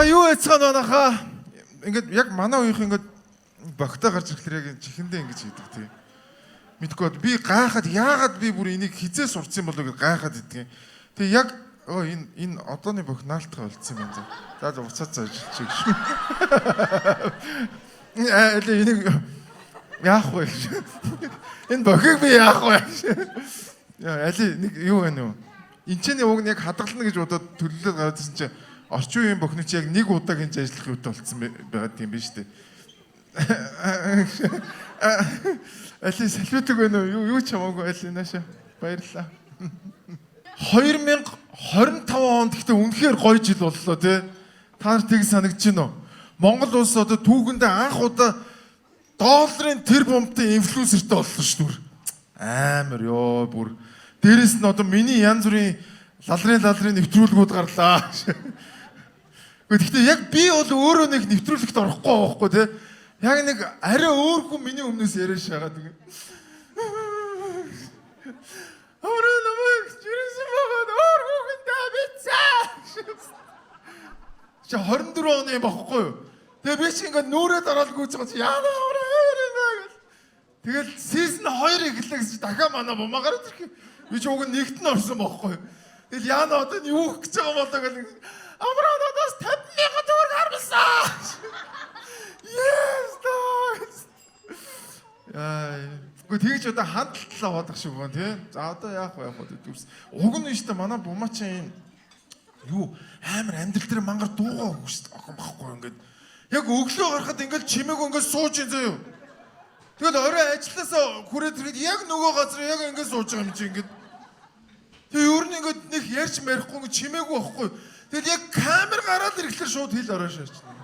За, юу яцгаана манайхаа? Ингээд яг манай үеийнх ингээд богтой гарч ирэхлээр яг чихэндээ ингэж хийдэг, тий. Мэдгүй бод, би гайхаад, яагаад би бүр энийг хизээ сурцсан болоо гэж гайхаад идэгин. Тэгээ яг оо энэ одооны бох наалтгаа болцсон юм байна. За за, буцаад зажилчих гэж. Аа, энийг яах вэ гэж. Энэ бохийг би яах вэ гэж. Яа, али нэг юу вэ нүү? Энд чинь уг нь яг хадгална гэж бодоод төлөвлөлт гараад ирсэн чинь орчин үеийн бохны чи яг нэг удаа гинж ажиллах юутай болцсон байгаад юм биш үү? Али салфетик байна уу? Юу юу ч хамаагүй, али нааша. Баярлалаа. 2025 онд гэхдээ үнэхээр гоё жил боллоо, тий. Та нар тийг санагдаж байна уу? Монгол улс одоо түүхэндээ анх удаа долларын тэр бомбтой инфлюенсертэй боллоо шүү дээ. Амар ёо бүр. Дээрэс нь одоо миний янз бүрийн лалрын лалрын нэвтрүүлгүүд гарлаа. Гэхдээ яг би бол өөрөө нэг нэвтрүүлэгт орохгүй байхгүй, тий. Яг нэг арай өөр хүн миний өмнөөс яриа шагаад ингэ. Өөрөө намайг жирсэн байгаа өөр хүүхэндээ бицээ. Чи 24 оны юм багхгүй юу? Тэгээ би чи ингээд нүрээ дараал гүйж байгаа чи яана өөрөө гэл. Тэгэл season 2 эхэллээ гэж дахиад манай бумаа гараад ирэх. Би чи уг нь нэгт нь орсон байхгүй юу? Тэгэл яана одоо юу гэх гэж байгаа болоо гэл. Амраа надаас 50 мянган төгрөг харамсан. Yes dog. Яа. Гэхдээ тэгж одоо хандлт аваад ах шиг байна, тий. За, одоо яах вэ, яах вэ дүрс. Уг нь шүү дээ, манай бумаа чинь юу амар амьдрал дээр мангар дуугаа өгч охин байхгүй ингээд. Яг өглөө гарахад ингээд чимээгүй ингээд сууж ин заяа. Тэгэл орой ажилласаа хүрээд ирэхэд яг нөгөө газар яг ингээд сууж байгаа юм чи ингээд. Тэгээ ер нь ингээд нэг ярьж марихгүй ингээд чимээгүй байхгүй. Тэгэл яг камер гараад ирэхлээр шууд хэл ороо шаачна.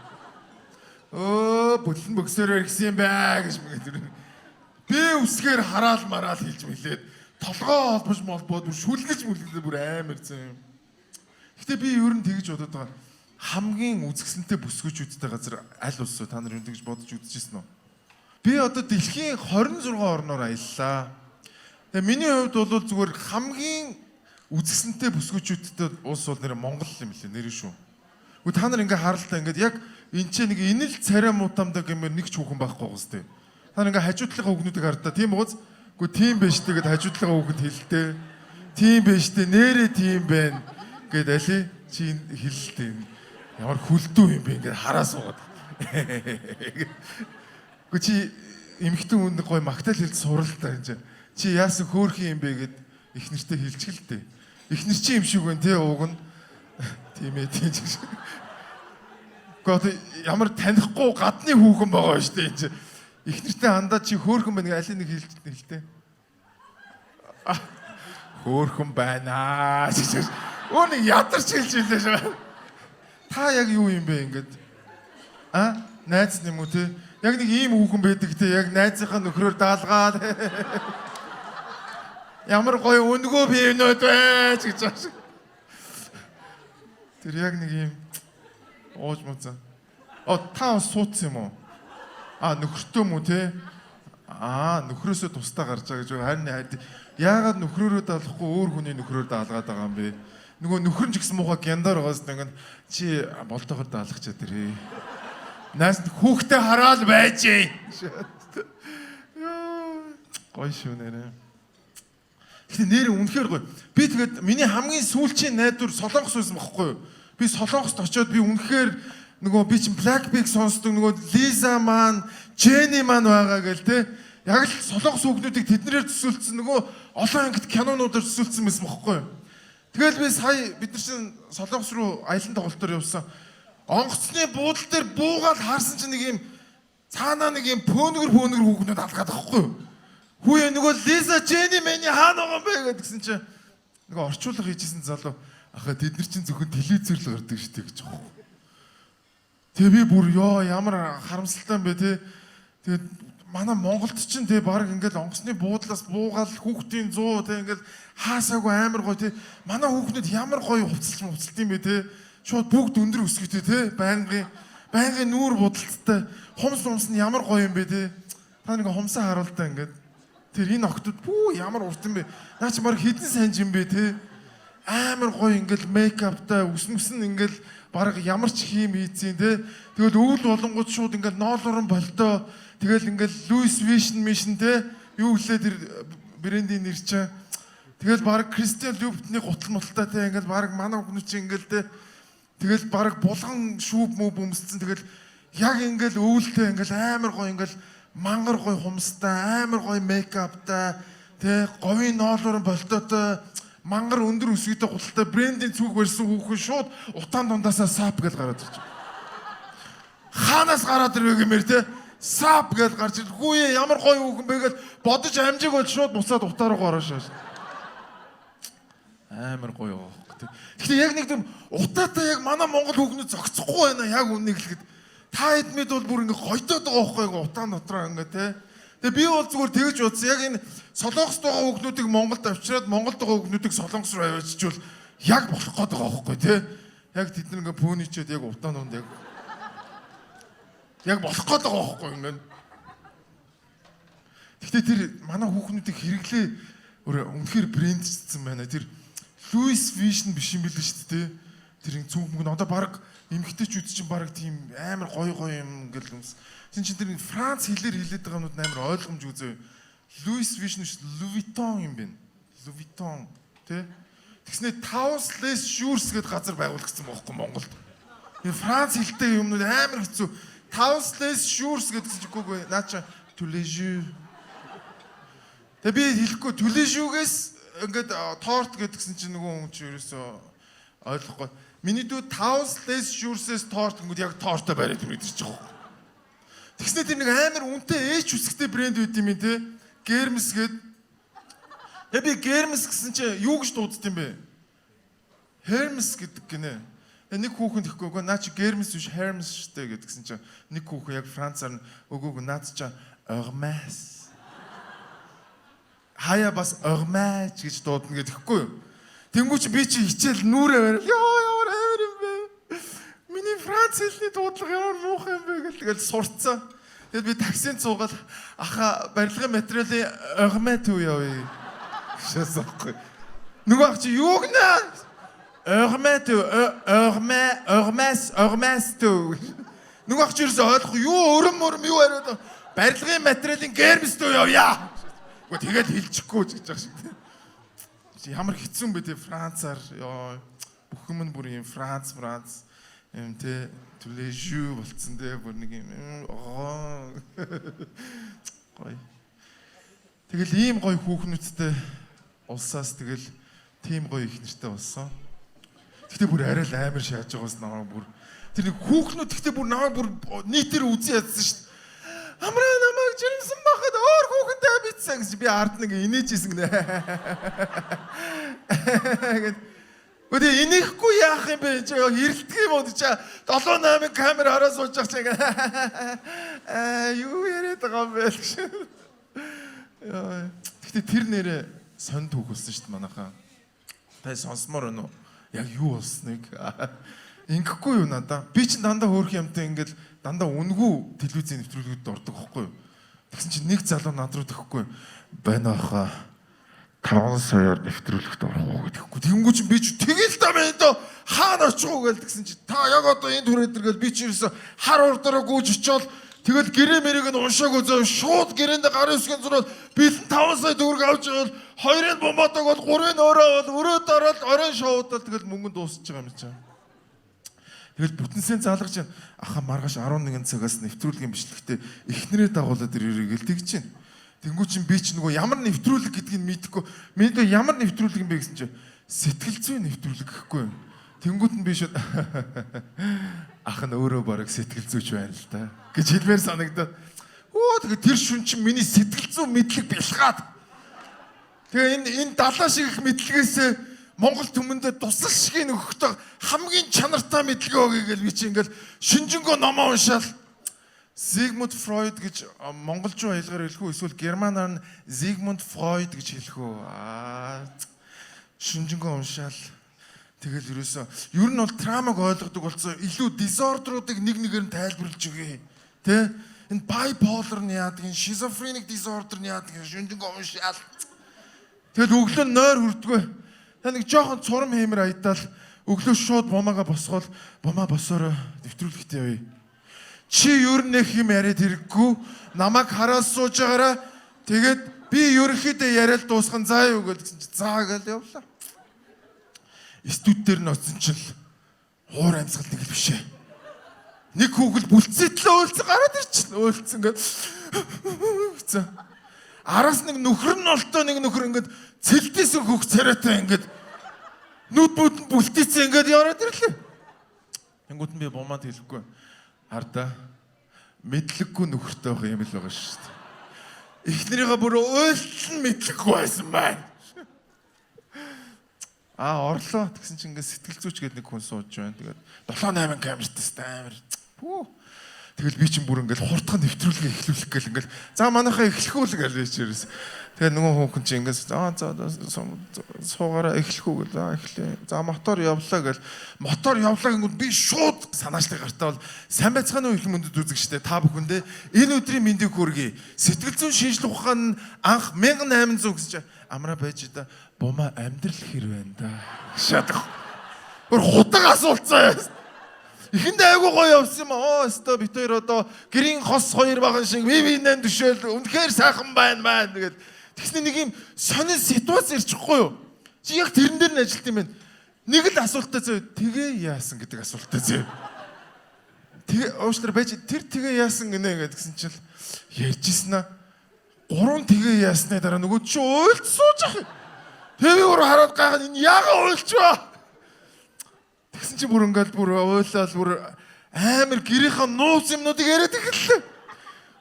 Өө, бүлэн бөксөөрөө ирсэн юм бай гэж мэт. Би үсгээр хараал мараал хэлж мэлээд толгоо холбож молбоод бүр шүлгэж мүлгэлээ, бүр амар зэн юм. Гэтэ би ер нь тэгж бодод байгаа. Хамгийн үзэсгэлэнтэй бүсгүүчүүдтэй газар аль улс вэ? Та нар ер нь тэгж бодож үзчихсэн үү? Би одоо дэлхийн 26 орноор аяллаа. Тэгээ миний хувьд бол зүгээр хамгийн үзэсгэлэнтэй бүсгүүчүүдтэй улс бол нэр Монгол юм лээ, нэр шүү. Үгүй, та нар ингээ харалтаа, ингээд яг энэ ч нэг инэл царай муутамдаа гэмээр нэг ч хүүхэн байхгүй гоос тээ. Та нар ингээ хажуу талынхаа хүүхнүүдийг хардаа, тийм ууз? Үгүй, тийм байж тээ гэд хажуу талынхаа хүүхэнд хэлдэг. Тийм байж тээ, нэрээ тийм байна гэд али чи хэлэлтэй. Ямар хүлдүү юм бэ, ингээд хараа суугаад. Үгүй, чи эмэгтэй хүнд гой магтаал хэлж сурал та энэ. Чи яасан хөөрхөн юм бэ гэд их нэртэй хэлчихэл дээ. Их нэр чи юм шиг байна те, уг нь. Тийм ээ, тийм ч. Гэхдээ одоо ямар танихгүй гадны хүүхэн байгаа шүү дээ энэ чи. Их нэртэй хандаа чи хөөрхөн байна гэж алийг нэг хэлж хэлтэй. Хөөрхөн байна гэж. Өөр нэг ядарч хэлж илээ шүү. Та яг юу юм бэ ингээд? А? Найз нэм үү те? Яг нэг ийм хүүхэн байдаг те, яг найзынхаа нөхрөөр даалгаад. Ямар гоё өнгөө бивнөд байж гэж байгаа шиг. Тэр яг нэг ийм ууж муцаа. О, та бас суудсан юм уу? А, нөхөртөө мүү те? Аа, нөхрөөсөө тусдаа гарч байгаа гэж харин яагаад нөхрөөрөө даалгахгүй өөр хүний нөхрөөр даалгаад байгаа юм бэ? Нөгөө нөхөр нь ч гэсэн муухай гяндар байгаас нэг чи болтоогоор даалгачаа тэр. Наас хүүхдээ хараал байж. Гоё шүү нэрээ. Гэтэ нэр үнэхээр гоё. Би тэгээд миний хамгийн сүүлчийн найдвар Солонгос байсан бохгүй юу? Би Солонгост очиод би үнэхээр нөгөө би чинь Blackpink сонсдог, нөгөө Лиза маань, Jennie маань байгаа гэл те. Яг л Солонгос хүүхнүүдийг тэднэрээр төсөөлсөн, нөгөө олон ангит кинонуудаар төсөөлсөн байсан бохгүй юу? Тэгэл би сая бид нар чинь Солонгос руу аялан тоглолтоор явсан. Онгоцны буудал дээр буугаад харсан чинь нэг юм цаанаа нэг юм пөөнөгөр пөөнөгөр хүүхнүүд алгаад байхгүй юу? Хүүе, нөгөө Лиза, Jennie миний хаана байгаа юм бэ гэдгсэн чинь нөгөө орчуулга хийжсэн залуу ахаа тэд нар чинь зөвхөн телевизээр л гардаг шүү дээ гэж байгаа юм. Тэгээ би бүр ёо, ямар харамсалтай юм бэ те. Тэгээд манай Монголд чинь те баг ингээл онгоцны буудлаас буугаал хүүхдийн 100 те, ингээл хаасаагүй амар гоё те. Манай хүүхнүүд ямар гоё хувцалж хувцалт юм бэ те. Шууд бүгд өндөр өсгөтэй те. Байнгын байнгын нүүр будалттай, хумс хумс нь ямар гоё юм бэ те. Та нэг хумсаа харуултаа ингээд. Тэр энэ охтууд бүү ямар урт юм бэ? Наа чи баг хэдэн санж юм бэ те. Амар гоё ингээл мейкаптай, үс мүс нь ингээл Бараг ямар ч хийм хийцэн те. Тэгэл өвөл болонгууд шууд ингээл ноолууран болтоо. Тэгэл ингээл Louis Vuitton mission те. Юу гэлээ тэр брендийн нэр чинь. Тэгэл бараг Кристиан Люптны гутал муталтай те ингээл бараг манай хүмүүс чинь ингээл те. Тэгэл бараг булган шүүб мүүб өмсцэн тэгэл яг ингээл өвөлтэй ингээл амар гоё ингээл мангар гоё хумстай, амар гоё мейкаптай, тэ говийн ноолуурын болтоотой, мангар өндөр өсгийтэй гуталтай брендийн цүнх барьсан хүүхэн шууд утаан дундаасаа сап гэж гараад ирж. Хаанаас гараад ирвэ гэмээр те сап гэж гарч ирэл. Хүү ямар гоё хүүхэн бэ гэж бодож амжиг бол шууд буцаад утаа руу гараа шааш. Амар гоё байхгүй. Гэхдээ яг нэг тийм утаатай яг манай монгол хүүхнүүд зогцохгүй байна яг үннийг хэлэхэд. Та хэд мэд бол бүр ингээ гойдоод байгаа байхгүй ингээ утаан дотроо ингээ те. Тэгээ би бол зүгээр тэгж бодсон. Яг энэ Солонгост байгаа хүүхнүүдийг Монголд авчираад Монголд байгаа хүүхнүүдийг Солонгос руу авчичвал яг болох гээд байгаа байхгүй те. Яг тэд нар ингээ пүүничээд яг утаан дунд яг болох гээд байгаа байхгүй ингээ. Гэхдээ тэр манай хүүхнүүдийг хэрэглээ үнэхээр брендчсэн байна. Тэр Louis Vuitton биш юм билээ шүү дээ. Тэр цүнх мөнгө одоо баг эмэгтэйчүүд чинь баг тийм амар гоё гоё юм ингээл өмс. Тин чинь тэр Франц хэлээр хэлээд байгаа юмнууд амар ойлгомжгүй зөө. Louis Vuitton биш Louis Vuitton юм байна. Louis Vuitton тий. Тэгснэ Taus Les Jours гэдэг газар байгуулагдсан байхгүй Монголд. Энэ Франц хэлтэй юмнууд амар хэцүү. Taus Les Jours гэдэг чинь үгүй наа чи tous les jours. Тэгээ би хэлэхгүй tous les jours-гээс ингээд торт гэдгсэн чинь нөгөө хүн чинь ерөөсөө ойлгохгүй. Миний дүү Taus Les Jours-ээс торт гингүүд яг тортой бариад хүрээд ирж байгаа юм. Тэгснэ тэр нэг амар үнэтэй H үсгтэй брэнд байд юм те. Гермес гээд. Тэгээ би Гермес гэсэн чинь юу гэж дуудд юм бэ? Hermes гэдэг гинэ. Тэгээ нэг хүүхэн тэхгүй үгүй наа чи Гермес биш Hermes штэ гэдгсэн чинь нэг хүүхэн яг Францаар нь үгүй үгүй наад чи Hermes. Хаяа бас Hermes гэж дуудана гэдэхгүй юу? Тэнгүү чи би чи хичээл нүрээ барил. Йоо ямар амар юм бэ? Миний Франц хэлний дуудлага ямар муухай юм бэ гэл тэгэл сурцсан. Тэгэл би таксинд суугаад аха барилгын материалын Hermes төв явъя. Гэшээс аахгүй. Нөгөө ах чи юу гэнэ? Hermes төв, Hermes, Hermes, Hermes төв. Нөгөө ах чи ерөөсөө ойлгохгүй юу өрөм өрөм юу яриад барилгын материалын Гермес төв явъя. Үгүй тэгэл хэлчихгүй ч гэж байгаа шиг. Ямар хэцүү юм бэ те Францаар ёо бүх юм нь бүр юм Франц Франц юм те tous les jours болцсон те бүр нэг юм гоё. Тэгэл ийм гоё хүүхнүүдтэй улсаас тэгэл тийм гоё их нэртэй болсон. Гэхдээ бүр арай л амар шааж байгаас намайг бүр тэр нэг хүүхнүүд гэхдээ бүр намайг бүр нийтээр үзий ядсан шүү дээ. Амраа намайг жирэмсэн байхад өөр хүүхэнтэй битсэн гэж би ард нэг инээжсэн гинэ. Гэт. Гэхдээ инехгүй яах юм бэ? Чи хэрэлдэх юм уу чи 7 8 камер хараа сууж байгаа чи ингээ аа юу яриад байгаа юм бэ гэж. Яа. Гэхдээ тэр нэрээ сонь түүх болсон шүү дээ манайхаа. Та сонсомоор байна уу? Яг юу болсныг ингэхгүй юу надаа. Би чинь дандаа хөөрх юмтай ингээл дандаа үнэгүй телевизийн нэвтрүүлгүүдэд ордог байхгүй юу? Тэгсэн чинь нэг залуу над руу тэхгүй байна хаа. 5 саяар нэвтрүүлэгт орох уу гэдэхгүй. Тэнгүү чинь би чи тэгэл та мэн дөө хаана очих уу гэл тэгсэн чи та яг одоо энд хүрээд иргээл би чи ерөөсө хар урдараа гүйж очиод тэгэл гэрээ мэрийг нь уншаагүй зөө шууд гэрээндээ гарын үсгийн зураад бэлэн 5 сая төгрөг авч явал хоёрын бомбодог бол гурвын өөрөө бол өрөө дараад оройн шоудал тэгэл мөнгө нь дуусчих байгаа юм чинь. Тэгэл бүтэнсэн залгаж байна. Аха маргааш 11 цагаас нэвтрүүлгийн бичлэгтээ эхнэрээ дагуулад ирээрэй гэл тэгж чинь. Тэнгүү чинь би чи нөгөө ямар нэвтрүүлэг гэдгийг мэдэхгүй. Мэдээ ямар нэвтрүүлэг юм бэ гэсэн чинь сэтгэл зүйн нэвтрүүлэг гэхгүй юм. Тэнгүүт нь би шууд ах нь өөрөө бараг сэтгэл зүйч байна л да гэж хэлмээр санагдаад. Өө тэгээ тэр шүн чинь миний сэтгэл зүйн мэдлэг бялхаад. Тэгээ энэ далаа шиг их мэдлэгээсээ Монгол түмэндээ тусал шигийн өгөхдөө хамгийн чанартай мэдлэгээ өгье гэж би чи ингээл шинжэнгөө номоо уншаал. Зигмунд Фройд гэж монголчуу аялгаар хэлэх үү эсвэл германаар нь Зигмунд Фройд гэж хэлэх үү? Аа шинжэнгөө уншаал. Тэгэл ерөөсөө ер нь бол травмаг ойлгодог болсон илүү disorder уудыг нэг нэгээр нь тайлбарлаж өгье. Тэ? Энэ bipolar нь яадаг, энэ schizophrenic disorder нь яадаг, шинжэнгөө уншаал. Тэгэл өглөө нойр хүрдгөө. Та нэг жоохон цурам хиймэр аятал Өглөө шууд бумаага босгоол, бумаа босоорой нэвтрүүлэгтээ явъя. Чи ер нь их юм яриад хэрэггүй. Намайг хараад сууж байгаараа. Тэгээд би ерөнхийдөө яриад дуусган заа юу гэсэн чи заа гэж явлаа. Студ дээр нь очсон чинь уур амьсгал нэг л биш ээ. Нэг хүүхэл бүлцээтлээ уйлцсан гараад ирчихсэн. Уйлцсан ингээд гэсэн. Араас нэг нөхөр нь олтоо нэг нөхөр ингээд цэлдээсэн хөх царайтай ингээд нүд нүд нь бүлтээсэн ингээд яваад ирлээ. Тэнгүүд нь би бумаад хэлэхгүй. Хардаа мэдлэггүй нөхөртэй байх юм л байгаа шүү дээ. Эхнэрийгээ бүр уйлтал нь мэдлэггүй байсан байна. Аа орлоо тэгсэн чинь ингээд сэтгэл зүйч гэдэг нэг хүн сууж байна. Тэгээд 7 8 камертай амар. Пүү. Тэгэл би чинь бүр ингээд хурдхан нэвтрүүлгээ эхлүүлэх гээл ингээд за манайхаа эхлэх үү л гээл би чи ерөөс. Тэгээд нөгөө хүн чинь ингээд за за суугаараа эхлэх үү гэл за эхлэе. За мотор явлаа гэл мотор явлаа гингүүд би шууд санаачлаг гартаа бол сайн байцгаана уу их мөндөд үзэгчтэй та бүхэндээ энэ өдрийн мэндийг хүргэе. Сэтгэл зүйн шинжилгээ ухаан анх 1800 гэсэн чинь амраа байж да бумаа амьдрал хэр байна да. Шатах. Бүр худаг асуулцсан. Эхэндээ айгуу гоё явсан юм. Оо өстө бит хоёр одоо гэрийн хос хоёр баган шиг би бинэн төшөөл үнэхээр сайхан байна маань тэгэл. Тэгснэ нэг юм сонин ситуац ирчихгүй юу? Чи яг тэрэн дээр нь ажилт юм байна. Нэг л асуулттай зөө. Тэгээ яасан гэдэг асуулттай зөө. Тэгээ уушлар байж тэр тэгээ яасан гинэ гэдгсэн чинь ярьжсэн аа. Гурван тэгээ яасны дараа нөгөө чи уйлд сууж ах. Тэгээ өөр хараад гайхаад энэ яага уйлчваа. Тэгсэн чинь бүр ингээл бүр уйлал бүр амар гэрийнхаа нууц юмнуудыг яриад эхэллээ.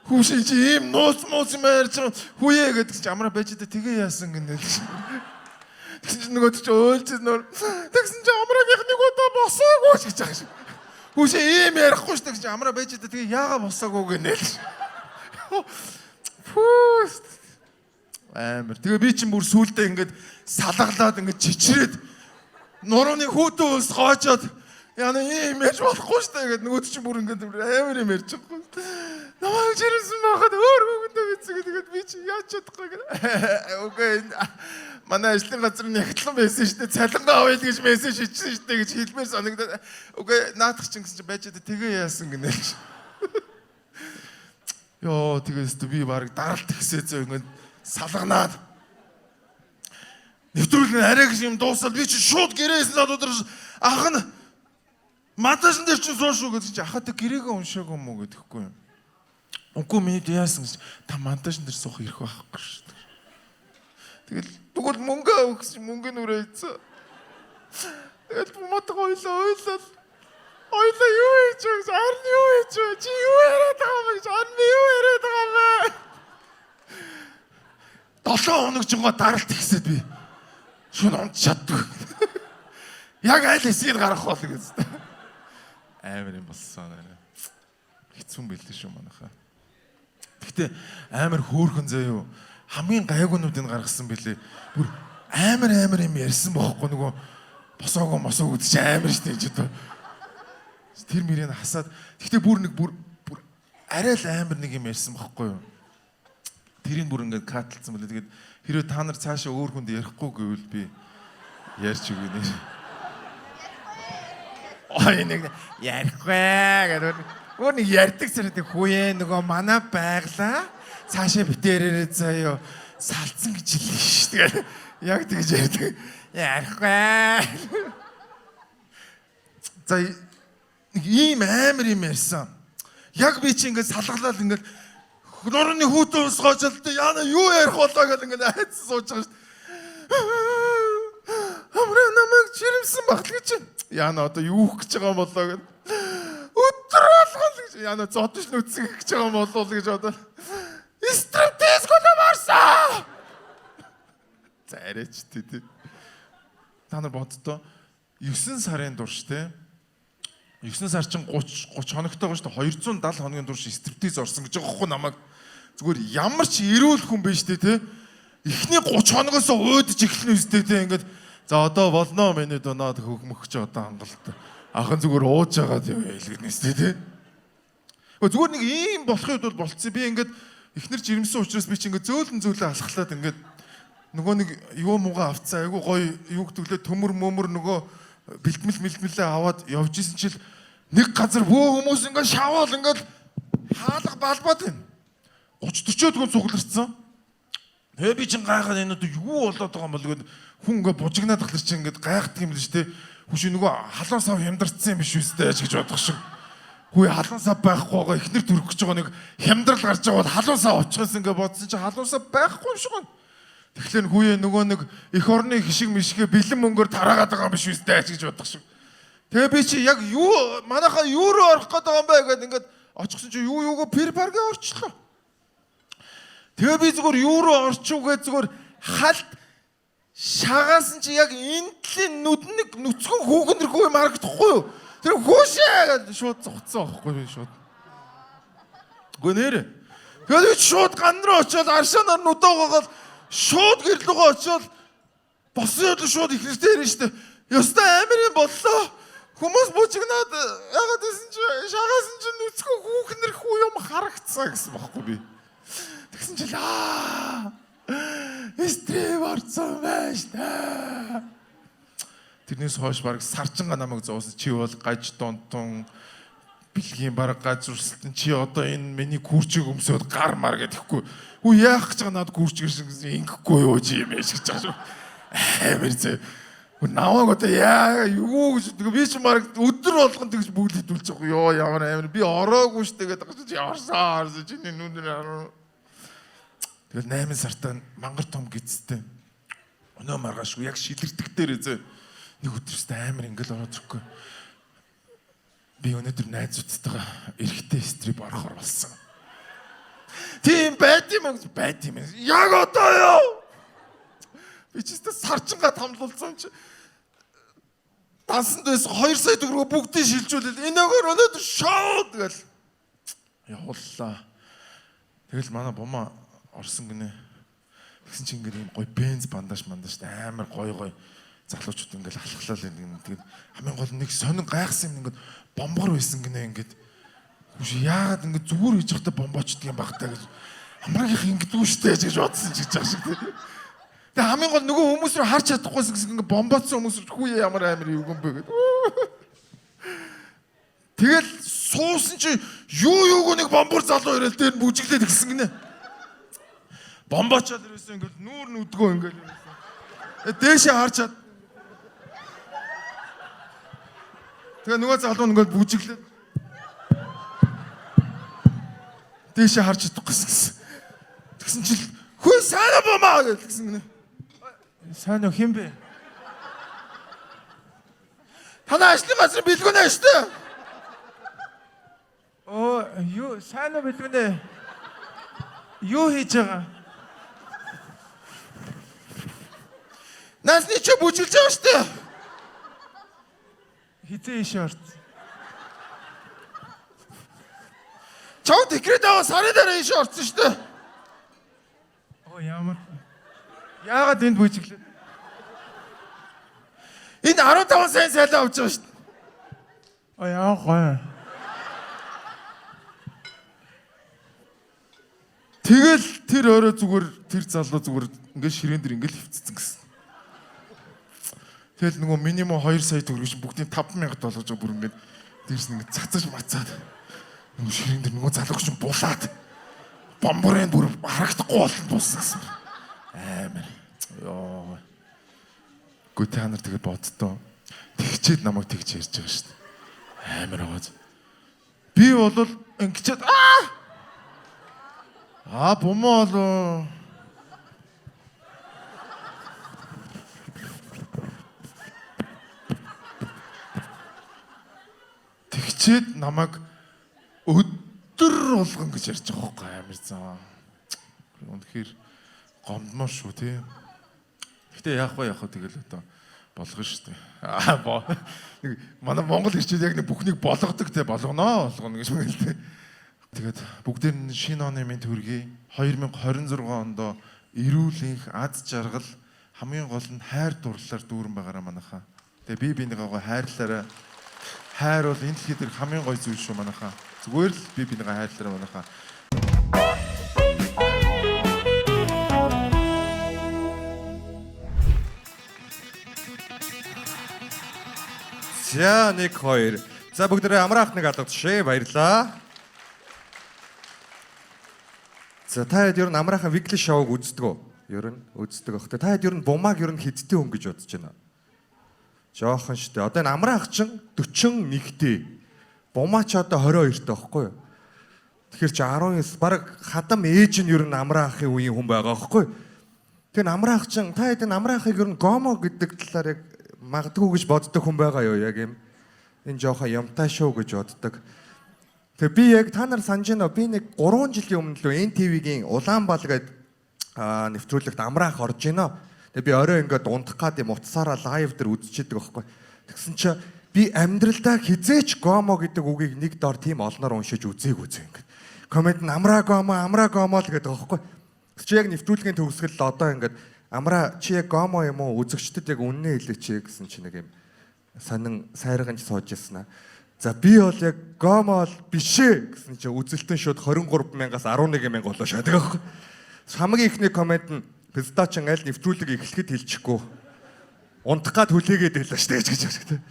Хүүшээ чи ийм нууц мууц юм ярьж байгаа хүүе гэдэг чинь амраа байж та тэгээ яасан гинэ. Тэгсэн чинь нөгөө чи уйлж нөр. Тэгсэн чинь амраагийнх нэг удаа босоогүй ч гэж байгаа шиг. Хүүшээ ийм ярихгүй ш тэгсэн чинь амраа байж та тэгээ яага босоогүй гинэ. Фүү амар. Тэгээ би чинь бүр сүулдэ ингээд салгалаад ингээд чичрээд нурууны хүүтэн ус гоочоод яна ийм ярьж болохгүй шүү дээ гэд нөгөөд чинь бүр ингээд амар юм ярьж байгаа. Намайг жирэмсэн байхад өөр хүүхэндээ бицэг тэгээд би чи яаж чадахгүй гэд. Үгүй манай ажлын газар нь ягтлан байсан шүү дээ. Цалингаа авъя гэж мессеж хийчихсэн шүү дээ гэж хэлмээр санагдаад. Үгүй наадах чинь гэсэн чинь байж одоо тэгээ яасан гинэ. Йоо тэгээс би баг даралт ихсээ зөө ингээд салганаад нэвтрүүлэг нь арай гэж юм дуусаад би чи шууд гэрээс надад өдөр ах нь мадажн дээр чинь суу шүү гэдэг чи ахаа тэ гэрээгээ уншаагүй юм уу гэдэхгүй юм. Үгүй миний яасан гэж та мадажн дээр суух эрх байхгүй шүү дээ. Тэгэл тэгвэл мөнгө авах гэсэн мөнгө нь үрээ ийцээ. Тэгэл бумаатаа ойлоо ойлоо. Ойлоо юу хийж вэ гэж харин юу хийж вэ? Чи юу яриад байгаа юм бэ гэж харин би юу яриад байгаа юм бэ? 7 хоног жингаа даралт ихсэд би шүн унт чаддгүй. Яг аль хэсгийг гаргах бол гэж. Амар юм болсон нэ. Хэцүү юм билээ шүү манайхаа. Гэхдээ амар хөөрхөн заяа юу. Хамгийн гайгуунуудыг гаргасан билээ. Бүр амар амар юм ярьсан бохоггүй нөгөө босоогоо мосоог үдчих амар штэ гэж одоо. Тэр мөрийг хасаад гэхдээ бүр нэг бүр арай л амар нэг юм ярьсан бохоггүй юу. Тэрийг бүр ингээд катлцсан мөлий. Тэгээд хэрвээ та нар цаашаа өөр хүнд ярихгүй гэвэл би ярьж өгье нэр. Ой нэг ярихгүй гэдэг. Өөр нэг ярьдаг зэрэг хүүе нөгөө манай байглаа цаашаа битээрээрээ заяо салцсан гэж хэлсэн шүү дээ. Яг тэгж ярьдаг. Ярихгүй. За нэг ийм амар юм ярьсан. Яг би чи ингээд салгалал ингээд нурууны хүүтэн ус гоожлоо яана юу ярих болоо гэл ингээд айдсан сууж байгаа шүү дээ. Амраа намайг жирэмсэн баг л гэж. Яана одоо юу хөх гэж байгаа юм болоо гэд. Өдөр болгон л гэж. Яана зодож нүцгэн гэж байгаа юм болоо л гэж бодоо. Стриптиз клуб орсон. За арайч тий. Та нар боддоо 9 сарын турш те 9 сар чинь 30 30 хоногтой байгаа шүү дээ. 270 хоногийн турш стриптиз орсон гэж байгаа хгүй намайг. Зүгээр ямар ч эрүүл хүн биш те тий. Эхний 30 хоногоос уудаж эхэлнэ үстэй те ингээд за одоо болно миний дунаад хөхмөх ч одоо хангалт. Ахын зүгээр ууж байгаа тийм хэлгэнэ үстэй те. Зүгээр нэг ийм болохын хувьд бол болцсон. Би ингээд эхнэр жирэмсэн учраас би чи ингээд зөөлөн зөөлөн алхахлаад ингээд нөгөө нэг юу муугаа авцсан айгу гоё юу гэдгэлээ төмөр мөмөр нөгөө бэлтгэл мэлтгэлээ аваад явж исэн чил нэг газар бөө хүмүүс ингээд шаваал ингээд хаалга балбаад байна. 30 40 хүн цугларсан. Тэгээ би чин гайхаад энэ одоо юу болоод байгаа юм бол гэд хүн ингээд бужигнаад тахлаар чинь ингээд гайхдаг юм л шүү дээ. Хүн чи нөгөө халуун сав хямдарсан юм биш үстэй гэж бодох шиг. Хүү халуун сав байхгүй байгаа ихнэр төрөх гэж байгаа нэг хямдрал гарч байгаа бол халуун сав очихсон ингээд бодсон чи халуун сав байхгүй юм шиг байна. Тэгэхээр хүүе нөгөө нэг эх орны хишиг мишгэ бэлэн мөнгөөр тараагаад байгаа юм биш үстэй гэж бодох шиг. Тэгээ би чи яг юу манайхаа юу руу орох гээд байгаа юм бэ гэд ингээд очихсон чи юу юугаа пэр паргээ орчлоо. Тэгээ би зүгээр юу руу орчих вэ зүгээр халт шагаасан чи яг энэ талын нүдэн нэг нүцгэн хүүгэнэрхүү юм харагдахгүй юу? Тэр хүүшээ гэж шууд зугцсан байхгүй би шууд. Үгүй нэр. Тэгээд би шууд ган руу очиод аршаанаар нүдээ угаагаад шууд гэрлүүгөө очиод босон ёдлоо шууд их нэртэй ирнэ штэ. Ёстой амар юм боллоо. Хүмүүс бужигнаад яагаад гэсэн чи шагаасан чи нүцгэн хүүхнэрхүү юм харагдсан гэсэн байхгүй би. Тэгсэн чи аа стрим орсон байж та. Тэрнээс хойш баг сарчинга намайг зовсон. Чи бол гаж донтон бэлгийн баг гаж урсалтан чи одоо энэ миний гүрчийг өмсөөд гар мар гэдэхгүй. Хүү яах гэж байгаа над гүрч гэрсэн гэсэн ингэхгүй юу чи юм яаш гэж байгаа шүү. Амар зэ. Намайг одоо яа юу гэж тэгээ би чи баг өдөр болгон тэгж бүгд хэдүүлж байгаа. Йоо ямар амар би ороогүй штэ гэдэг чи ямарсан орсон чиний нүдэн. Тэгэл 8 сартаа мангар том гизтэй. Өнөө маргаашгүй яг шилэрдэг дээр зөө. Нэг өдрөөсөө амар ингээл ороод ирэхгүй. Би өнөөдөр найзуудтайгаа эрэгтэй стрип орохор болсон. Тийм байд юм уу? Байд юм. Яг одоо юу? Би ч өстө сарчингаа тамлуулсан чи дансанд байсан 2 сая төгрөгөө бүгдийг шилжүүлэл энэгээр өнөөдөр шоу тэгэл явууллаа. Тэгэл манай бумаа орсон гинэ. Тэгсэн чинь ингээд ийм гоё бенз бандаж мандаж амар гоё гоё залуучууд ингээд алхахлаа л юм. Тэгээд хамгийн гол нэг сонин гайхсан юм ингээд бомбор байсан гинэ ингээд. Хүш яагаад ингээд зүгээр хийж байхдаа бомбоочдөг юм баг та гэж. Амрагийнх ингэдэггүй штэ гэж бодсон ч гэж байгаа шиг тий. Тэгээ хамгийн гол нөгөө хүмүүс рүү харж чадахгүйсэн гэсэн ингээд бомбоцсон хүмүүс рүү хүү ямар амар юу юм бэ гэдэг. Тэгэл суусан чи юу юуг нэг бомбор залуу ирэл дээр нь бүжиглээд гисэн гинэ. Бомбоочоод ирсэн ингээд нүүр нүдгөө ингээд ирсэн. Дээшээ харж чад. Тэгээ нөгөө залуу ингээд бүжиглээд дээшээ харж чадахгүй гэсэн. Тэгсэн чил хөө сайн бомаа гэж тэгсэн гинэ. Сайн уу хэн бэ? Танай ажлын газрын бэлгүүнэ штэ. Оо юу сайн уу бэлгүүнэ? Юу хийж байгаа? Насны чи бүжиглж байгаа штэ. Хизээ ийшээ орсон. Чав декрет аваа сарын дараа ийшээ орсон штэ. Оо ямар. Яагаад энд бүжиглээ? Энэ 15 сая цалин авч байгаа штэ. Оо яа гоё. Тэгэл тэр орой зүгээр тэр залуу зүгээр ингээд ширээн дээр ингээд хөвцсөн гэсэн. Тэгэл нөгөө минимум 2 сая төгрөг чинь бүгдийг 5000 болгож байгаа бүр ингээд дээрс нь ингээд цацаж мацаад нөгөө ширээн дээр нөгөө залуу чинь булаад бомборын бүр харагдахгүй болно болсон гэсэн. Амар. Йоо. Гү та нар тэгээ боддоо. Тэгчээд намайг тэгж ярьж байгаа шүү дээ. Амар аваад. Би бол ингэчээд аа Аа бумаа болоо. Тэгчээд намайг өдөр болгон гэж ярьж байгаа байхгүй амар заа. Үнэхээр гомдмоор шүү тий. Гэтэ яах вэ яах вэ тэгэл одоо болгоно шүү дээ. Аа нэг манай Монгол ирчүүд яг нэг бүхнийг болгодог те болгоно болгоно гэж мэгэл те. Тэгээд бүгдээр нь шинэ оны минь төргий 2026 онд эрүүл энх аз жаргал хамгийн гол нь хайр дурлалаар дүүрэн байгаараа манайхаа. Тэгээ би бинийгаа хайрлаарай. Хайр бол энэ дэлхийд дээр хамгийн гоё зүйл шүү манайхаа. Зүгээр л би бинийгаа хайрлаарай манайхаа. За 1 2. За бүгдээрээ амраах нэг алга жишээ баярлаа. За та хэд ер нь амраахан weekly show-г үздэг үү? Ер нь үздэг бах. Та хэд ер нь бумааг ер нь хэдтэй хүн гэж бодож байна? Жохон штэ. Одоо энэ амраах чин 41-тэй. Бумаа ч одоо 22-тэй байхгүй юу? Тэгэхээр чи 19 баг хадам ээж нь ер нь амраахын үеийн хүн байгаа байхгүй юу? Тэр амраах чин та хэд энэ амраахыг ер нь гомо гэдэг талаар яг магадгүй гэж боддог хүн байгаа юу? Яг юм энэ жоохон юмтай шүү гэж боддог. Тэгээ би яг та нар санаж байна уу? Би нэг 3 жилийн өмнө лөө NTV-гийн Улаанбал гээд нэвтрүүлэгт амраах орж гинэ. Тэгээ би орой ингээд унтах гад юм утсаараа live дээр үзчихэдэг байхгүй. Тэгсэн чи би амьдралдаа хизээч гомо гэдэг үгийг нэг дор тийм олноор уншиж үзээгүй зөө ингээд. Comment нь амраа гомо, амраа гомо л гэдэг байхгүй. Чи яг нэвтрүүлгийн төгсгөл одоо ингээд амраа чи яг гомо юм уу үзэгчдэд яг үннээ хэлээч гэсэн чи нэг юм сонин сайрганж сууж ирсэн аа. За би бол яг гомо бол биш ээ гэсэн чи үзэлтэн шууд 23 мянгаас 11 мянга болоо шаадаг аахгүй. Хамгийн ихний comment нь пистачин аль нэвтрүүлэг эхлэхэд хэлчихгүй. Унтах гад хүлээгээд байлаа штэ гэж гэж байна.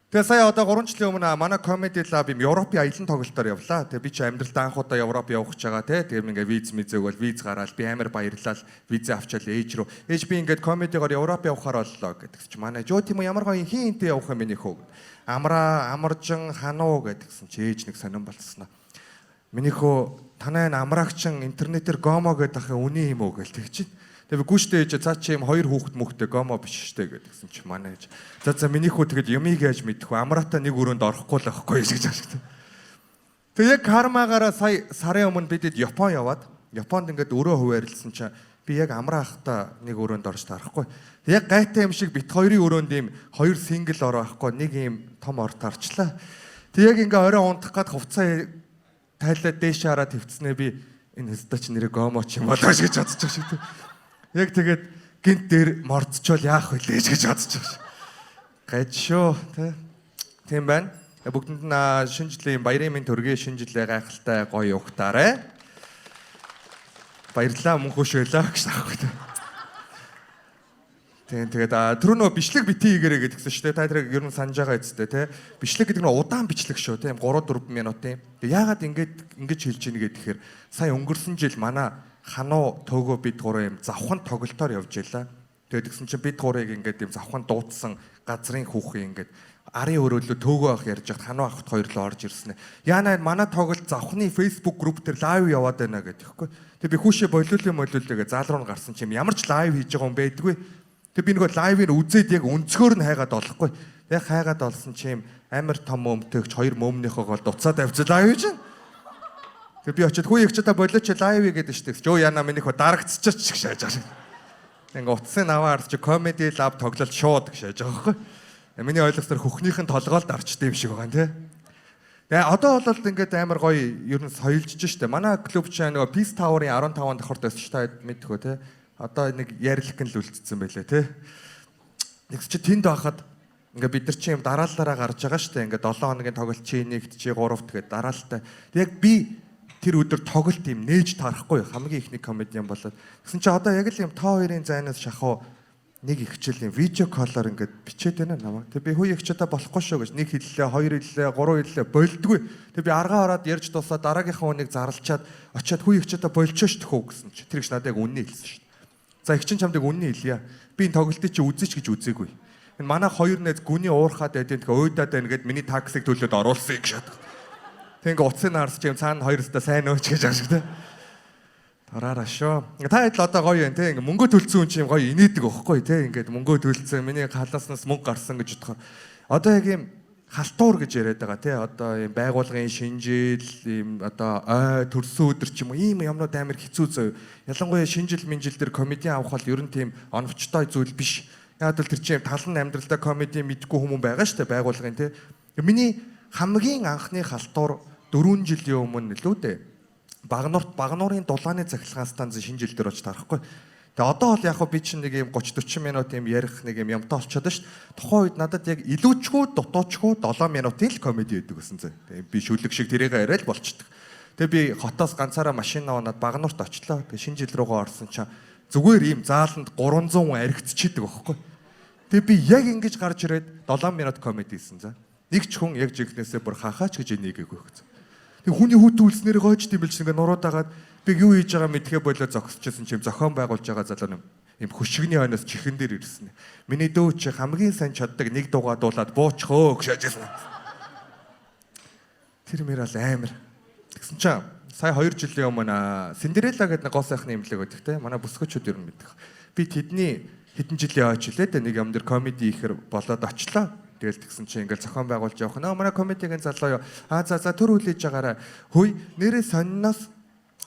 Тэгээ сая одоо 3 жилийн өмнө манай Comedy Lab юм Европын аялан тоглолтоор явлаа. Тэгээ би чи амьдралдаа анх удаа Европ явах гэж байгаа те. Тэгээ ингээ виз мизээг бол виз гараал би амар баярлал визээ авчаал ээж рүү. Ээж би ингээд комедигоор Европ явахаар боллоо гэдэг чи манай жоо тийм үү ямар гоё хин энтэй явах юм миний хөө. Амраа амаржин хануу гэдгсэн чи ээж нэг сонирн болцсноо. Миний хөө танай энэ амраагчин интернетээр гомо гэдэг ахын үний юм уу гэл тэг чи. Тэгээ би гүштэй ээж цаа чи юм хоёр хүүхэд мөхтэй гомо биш штэ гэдгсэн чи манай ээж. За за миний хүү тэгэд юмыг яаж мэдэх вэ? Амраатай нэг өрөөнд орохгүй л байхгүй гэж аашигт. Тэгээ яг кармагаараа сая сарын өмнө бидэд Япон яваад Японд ингээд өрөө хуваарлсан чи би яг амраа ахта нэг өрөөнд орж таарахгүй. Тэг яг гайтай юм шиг бит хоёрын өрөөнд ийм хоёр single ороо байхгүй нэг ийм том ор тарчлаа. Тэг яг ингээ орой унтах гад хувцаа тайлаа дээш хараад твцснээ би энэ хэвста чи нэрээ гомо ч юм болоо гэж бодож байгаа шиг. Яг тэгээд гинт дээр мордчвол яах вэ гэж бодож байгаа шиг. Гаж шүү тэ. Тийм байна. Бүгдэнд нь шинэ жилийн баярын минь төргий шинэ жилээ гайхалтай гоё угтаарай. Баярлалаа мөнх хөш байлаа гэж таахгүй тэ. Тийм тэгээд түрүү нөгөө бичлэг бити хийгэрэй гэдгсэн шүү дээ. Та тэрийг ер нь санаж байгаа үсттэй те. Бичлэг гэдэг нь удаан бичлэг шүү те. 3 4 минутын. Тэгээд яагаад ингэж ингэж хэлж ийн гэхээр сая өнгөрсөн жил манай хануу төөгөө бид гурав юм завхан тоглолтоор явж байлаа. Тэгээд тэгсэн чинь бид гурыг ингээд юм завхан дуудсан газрын хүүхэн ингээд арын өрөөлөө төөгөө ах ярьж хат хануу ахт хоёр л орж ирсэн. Яна манай тоглолт завхны Facebook group дээр live яваад байна гэдэг хэвгүй. Тэгээд би хүүшээ болиулын молиулээ гэж заал руу гарсан чим ямар ч live хийж байгаа юм байдгүй. Тэг би нөгөө live-ыг үзээд яг өнцгөр нь хайгаад олохгүй. Яг хайгаад олсон чим амар том өмтөгч хоёр мөмнийхөө гол дуцаад авчиж live чинь. Тэг би очиод хүү их ч та болооч live гэдэг штэ. Жөө яна миний хөө дарагдчихаач гэж шааж байгаа. Ингээ утсын аваа ард чи comedy lab тоглолт шууд гэж шааж байгаа байхгүй. Миний ойлгосноор хөхнийх нь толгоолд арчтай юм шиг байгаа юм тий. Тэгээ одоо бол ингээд амар гоё ер нь соёлжж штэ. Манай клуб чи нөгөө Peace Tower-ын 15 давхарт байсан ч та мэдэх үү тий. Одоо нэг ярилх гэн л үлдсэн байлээ тий. Тэгс чи тэнд байхад ингээ бид нар чи юм дараалалаараа гарч байгаа штэ. Ингээ 7 хоногийн тоглолт чи нэгт чи гуравт гээд дараалалтай. Яг би тэр өдөр тоглолт юм нээж тарахгүй хамгийн ихний комедиан болоод. Тэгсэн чи одоо яг л юм та хоёрын зайнаас шахуу нэг ихчил юм видео call-оор ингээд бичээд байна намайг. Тэг би хүү их ч одоо болохгүй шүү гэж нэг хэллээ, хоёр хэллээ, гурав хэллээ болдгүй. Тэг би аргаа ороод ярьж дуусаад дараагийнхаа хүнийг зарлчаад очиад хүү их ч одоо болчихоо шүү дээ гэсэн чи. Тэр их надад яг үннийг хэлсэн шүү дээ. За их чин чамд яг үннийг хэлье. Би энэ тоглолтыг чи үзээч гэж үзээгүй. Энэ манай хоёр найз гүний уурхаад байдیں۔ Тэгэхээр уйдаад байна гэд миний таксиг төлөөд оруулсан гэж шатах. Тэг ингээ утсыг харс чи юм цаана хоёр өстө сайн өөч гэж аашиг тэ. Тараараа шүү. Та хэд л одоо гоё юм те. Ингээ мөнгө төлцсөн хүн чи юм гоё инээдэг байхгүй те. Ингээд мөнгө төлцсөн миний халааснаас мөнгө гарсан гэж бодохоор одоо яг юм халтуур гэж яриад байгаа те. Одоо юм байгуулгын шинжил, ийм одоо ой төрсөн өдөр ч юм уу ийм юмнууд амар хэцүү зөө. Ялангуяа шинжил минжил дээр комедиан авах бол ер нь тийм оновчтой зүйл биш. Яг л тэр чинь тал нь амьдралдаа комеди мэдгүй хүмүүс байгаа шүү дээ байгуулгын те. Миний хамгийн анхны халтуур 4 жилийн өмнө лүү дээ. Багнуурт Багнуурын дулааны цахилгаан станц шинэ жил дээр очиж тарахгүй. Тэгээ одоо бол яг би чинь нэг юм 30 40 минут юм ярих нэг юм юмтай болчиход шүү дээ. Тухайн үед надад яг илүүчгүй дутуучгүй 7 минутын л комеди өгдөг гэсэн зэ. Тэгээ би шүлэг шиг тэрийг яриад болчдөг. Тэгээ би хотоос ганцаараа машин аваад Багнуурт очлоо. Тэгээ шинэ жил рүүгээ орсон чинь зүгээр ийм зааланд 300 хүн аригдчихийдэг байхгүй. Тэгээ би яг ингэж гарч ирээд 7 минут комеди хийсэн за. Нэг ч хүн яг жинхнээсээ бүр хахаач гэж энийгээгүй гэсэн. Тэг хүний хүүтэн үлснээр гойж тийм билж ингээ нуруу дагаад би юу хийж байгаа мэдхээ болоо зогсчихсон чим зохион байгуулж байгаа залуу юм хөшигний хойноос чихэн дээр ирсэн. Миний дүү чи хамгийн сайн чаддаг нэг дугаа дуулаад буучихөө гэж шаажсэн. Тэр мэр бол амар. Тэгсэн чинь сая 2 жилийн өмнө Синдерелла гэдэг нэг гоо сайхны имлэг өгдөг те. Манай бүсгүүчүүд ер нь мэдэх. Би тэдний хэдэн жилийн хойч лээ нэг юм дэр комеди хийхэр болоод очлоо. Тэгэл тэгсэн чинь ингээл зохион байгуулж явах. Нөө манай комедигийн залуу юу. Аа за за төр хүлээж байгаарай. Хөөе нэрээ сонноос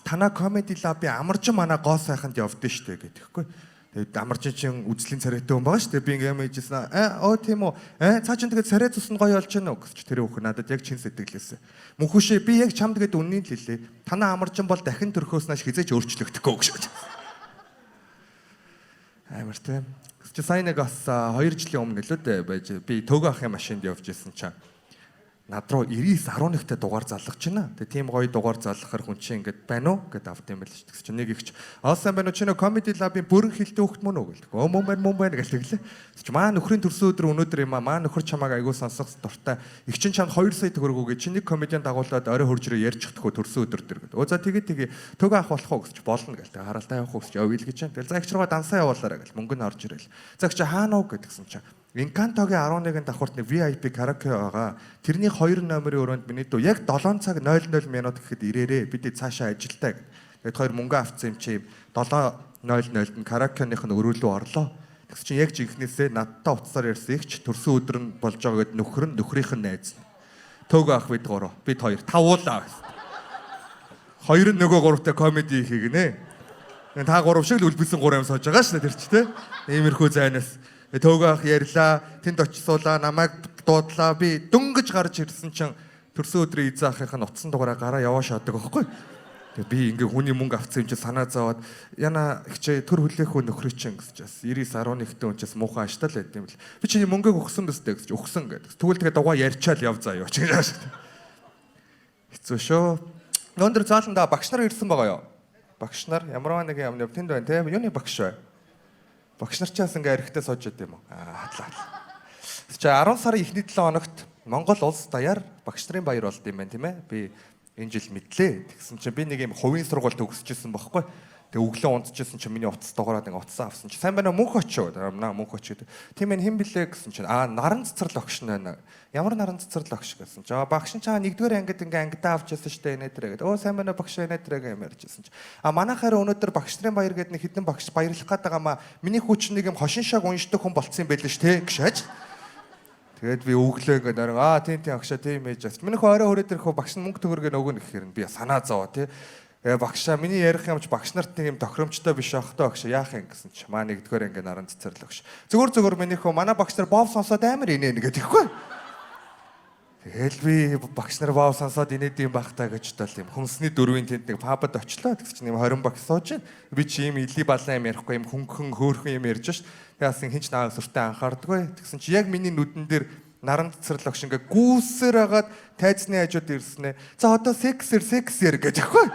танаа комеди лаби амарч манай гоо сайханд явдсан штэ гэдэхгүй. Тэгээд амарч чинь үзлийн царайтай хүн байгаа штэ. Би ингээм юм хийжсэн. Аа оо тийм үү. Аа цаа чин тэгээд царай цус нь гоё болж байна уу гэж тэр хүүхэн надад яг чин сэтгэлээсэ. Мөнхөшөө би яг чамд гээд үннийг л хэлээ. Танаа амарчин бол дахин төрхөөс нааш хизээч өөрчлөгдөхгүй гэж. Амар тийм. Чи сайн нэг бас 2 жилийн өмнө лөө дээ байж би төгөө ахын машинд явж исэн чинь над руу 99.11-тэй дугаар залгаж байна. Тэгээ тийм гоё дугаар залгахаар хүн чинь ингээд байна уу гэд авд юм байл шүү. Тэгс чинь нэг ихч аа сайн байна уу чи нөө Comedy Lab-ын бүрэн хилтэй хөхт мөн үү гэлдэг. Өө мөн байна мөн байна гэл тэглээ. Тэгс чи маа нөхрийн төрсөн өдөр өнөөдөр юм аа маа нөхөр чамааг айгуу сонсох дуртай. Их чин чамд 2 сая төгрөг өгье. Чи нэг комедиан дагуулад орой хурж ирээ ярьж чадахгүй төрсөн өдөр дэр гэд. Өө за тэгээ тэгээ төгөө ах болох уу гэж болно гэл. Тэгээ харалтаа явах уу гэж явъя л гэж. Тэгэл за их руугаа дансаа явуулаарай гэл мөнгө нь орж ирэл. За их чи хаана уу гэдгсэн чинь Инкантогийн 11 давхарт нэг VIP караоке байгаа. Тэрний 2 номерын өрөөнд миний дүү яг 7 цаг 00 минут гэхэд ирээрээ. Бид цаашаа ажилтаа гэд. Тэгэд хоёр мөнгө авцсан юм чи 7:00-д нь караокеных нь өрөөлөө орлоо. Тэгс чинь яг жинхнээсээ надтай утсаар ярьсан ихч төрсөн өдөр нь болж байгаа гэд нөхөр нь нөхрийнх нь найз. Төөгөө ах бид гурав. Бид хоёр тавуулаа гэсэн. Хоёр нь нөгөө гуравтай комеди хийх гинэ. Та гурав шиг л үлбэсэн гурав юм сууж байгаа шүү дээ тэр чи тэ. Иймэрхүү зайнаас Төөгөө ах ярьлаа, тэнд очисуулаа, намайг дуудлаа. Би дөнгөж гарч ирсэн чинь төрсөн өдрийн эзэн ахынх нь утсан дугаараа гараа яваа шаадаг байхгүй. Тэгээ би ингээ хүний мөнгө авцсан юм чи санаа зовоод яна хичээ төр хүлээх үү нөхрөө чинь гэж бас 99.1-тэй хүн чаас муухай аштал байд юм бэл. Би чиний мөнгөг өгсөн биз дээ гэж өгсөн гэдэг. Тэгвэл тэгээ дугаа ярьчаал яв заа юу чи гэж. Хэцүү шүү. Өнөөдөр зааланда багш нар ирсэн байгаа юу? Багш нар ямар нэг юм тэнд байна те. Юуны багш вэ? Багш нар чаас ингээ архитаа сууж яд юм уу? Аа хатлаа. Чи 10 сарын эхний 7 хоногт Монгол улс даяар багш нарын баяр болд юм байна тийм ээ. Би энэ жил мэдлээ. Тэгсэн чинь би нэг юм хувийн сургууль төгсөжсэн бохгүй. Тэгээ өглөө унтчихсан чинь миний утас дугаараад ингээ утасаа авсан чи сайн байна уу мөнх очив. Наа мөнх очив гэдэг. Тийм ээ хэн блэ гэсэн чинь аа наран цэцэрлэг огш нь байна. Ямар наран цэцэрлэг огш гэсэн чинь аа багш нь чаа нэгдүгээр ангид ингээ ангидаа авч ясан штэ инээ тэрэ гэдэг. Өө сайн байна уу багш инээ тэрэ гэх юм ярьжсэн чи. А манай харин өнөөдөр багш нарын баяр гэдэг нэг хідэн багш баярлах гээд байгаа маа. Миний хүү чинь нэг юм хошин шаг уншдаг хүн болцсон юм байл ш тэ гэж шааж. Тэгээд би өглөө ингээд орой аа тийм тийм агшаа тийм ээж бас. Миний хөө орой хүрээд ирэх хөө багш нь мөнгө төгрөгөө өгнө гэхээр нь би санаа зовоо тий. Багшаа миний ярих юмч багш нарт нэг юм тохиромжтой биш аах тоо багш яах юм гэсэн чи маа нэгдүгээр ингээ наран цэцэрлэг багш. Зүгээр зүгээр миний хөө манай багш нар бов сонсоод амар инээнэ гэдэг ихгүй. Тэгэл би багш нар бов сонсоод инээд юм байх та гэж бодол юм. Хүнсний дөрвийн тэнд нэг пабад очлоо. Тэгс чинь юм 20 багш сууж байна. Би чи юм или балан юм ярихгүй юм хөнгөн хөөрхөн юм ярьж ш. Тэгээс хинч наа сүртэй анхаардаггүй. Тэгсэн чи яг миний нүдэн дээр наран цэцэрлэг багш ингээ гүйсээр хагаад тайзны хажууд ирсэн ээ. За одоо сексэр сексэр гэж ихгүй.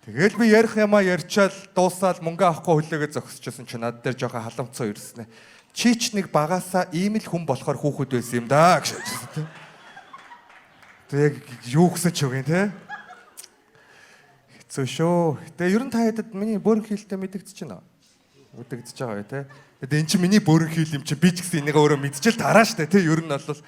Тэгэл би ярих юмаа ярьчаал дуусаал мөнгө авахгүй хүлээгээ зогсчихсон чи над дээр жоохон халамцаа ирсэн ээ. Чи ч нэг багасаа ийм л хүн болохоор хүүхэд байсан юм да гэж хэлсэн тий. Тэг яг юу гэсэн ч үг юм тий. Хэцүү шүү. Тэгээ ер нь та хэдэд миний бөөрн хийлтэй мэдэгдэж байна уу? Мэдэгдэж байгаа тий. Тэгээд эн чинь миний бөөрн хийл юм чи би ч гэсэн энийг өөрөө мэдчихэл тараа штэ тий. Ер нь бол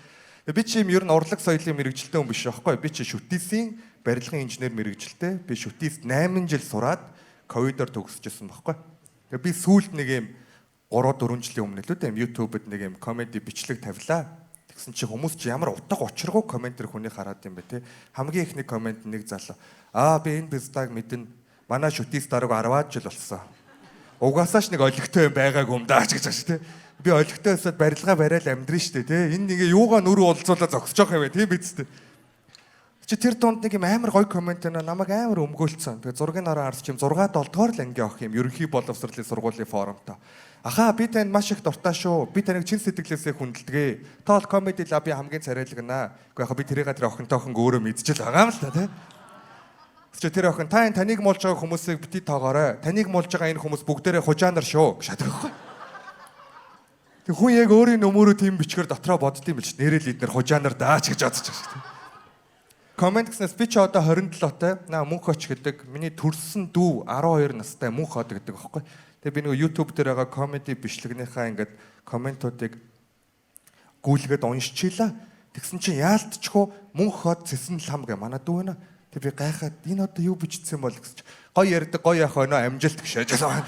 би чи юм ер нь урлаг соёлын мэрэгжилтэй хүн биш байхгүй. Би чи шүтээсийн барилгын инженер мэрэгжилтэй. Би шүтээс 8 жил сураад ковидор төгсөжсэн байхгүй. Тэгээ би сүүлд нэг юм 3 4 жилийн өмнө л үү юм YouTube-д нэг юм комеди бичлэг тавилаа. Тэгсэн чи хүмүүс чи ямар утга учиргүй комментэр хүний хараад юм бэ те. Хамгийн ихний коммент нэг залуу. Аа би энэ биздаг мэднэ. Манай шүтээс дараг 10 жил болсон. Угаасаа ч нэг олигтой юм байгаагүй юм даа ч гэж байгаа шүү те. Би олигтой байсаад барилгаа барайл амьдрын шүү дээ те. Энэ нэг юугаа нүрүү уулзуулаа зогсож байгаа юм бэ тийм биз дээ. Чи тэр дунд нэг юм амар гоё коммент байна намайг амар өмгөөлцсөн. Тэгээ зургийн нараа харс чим 6 7 дугаар л анги авах юм ерөнхий боловсролын сургуулийн форумтой. Ахаа би танд маш их дуртай шүү. Би таныг чин сэтгэлээсээ хүндэлдэг. Та бол Comedy Lab-ийн хамгийн царайлагнаа. Гэхдээ яг би тэрийг тэр охин тохин өөрөө мэдчихэл байгаа юм л та тий. Чи тэр охин та энэ таныг муулж байгаа хүмүүсийг бити тоогоорой. Таныг муулж байгаа энэ хүмүүс бүгдээрээ хужаанар шүү гэж шатдаг байхгүй. Тэг хүн яг өөрийн нөмөрөө тийм бичгээр дотроо бодд юм биш. Нэрэл эднэр хужаанаар даач гэж бодож байгаа шүү дээ. Коммент гэснээс би ч одоо 27-тай. Наа мөнх оч гэдэг миний төрсөн дүү 12 настай мөнх хот гэдэг аахгүй. Тэгээ би нөгөө YouTube дээр байгаа комеди бичлэгнийхаа ингээд комментуудыг гүйлгээд уншчихлаа. Тэгсэн чинь яалтчгүй мөнх хот цэсэн лам гэ манай дүү байна. Тэг би гайхаад энэ одоо юу бичсэн бол гэсэн чи гой ярьдаг гой явах өнөө амжилт гэж шаажлаа.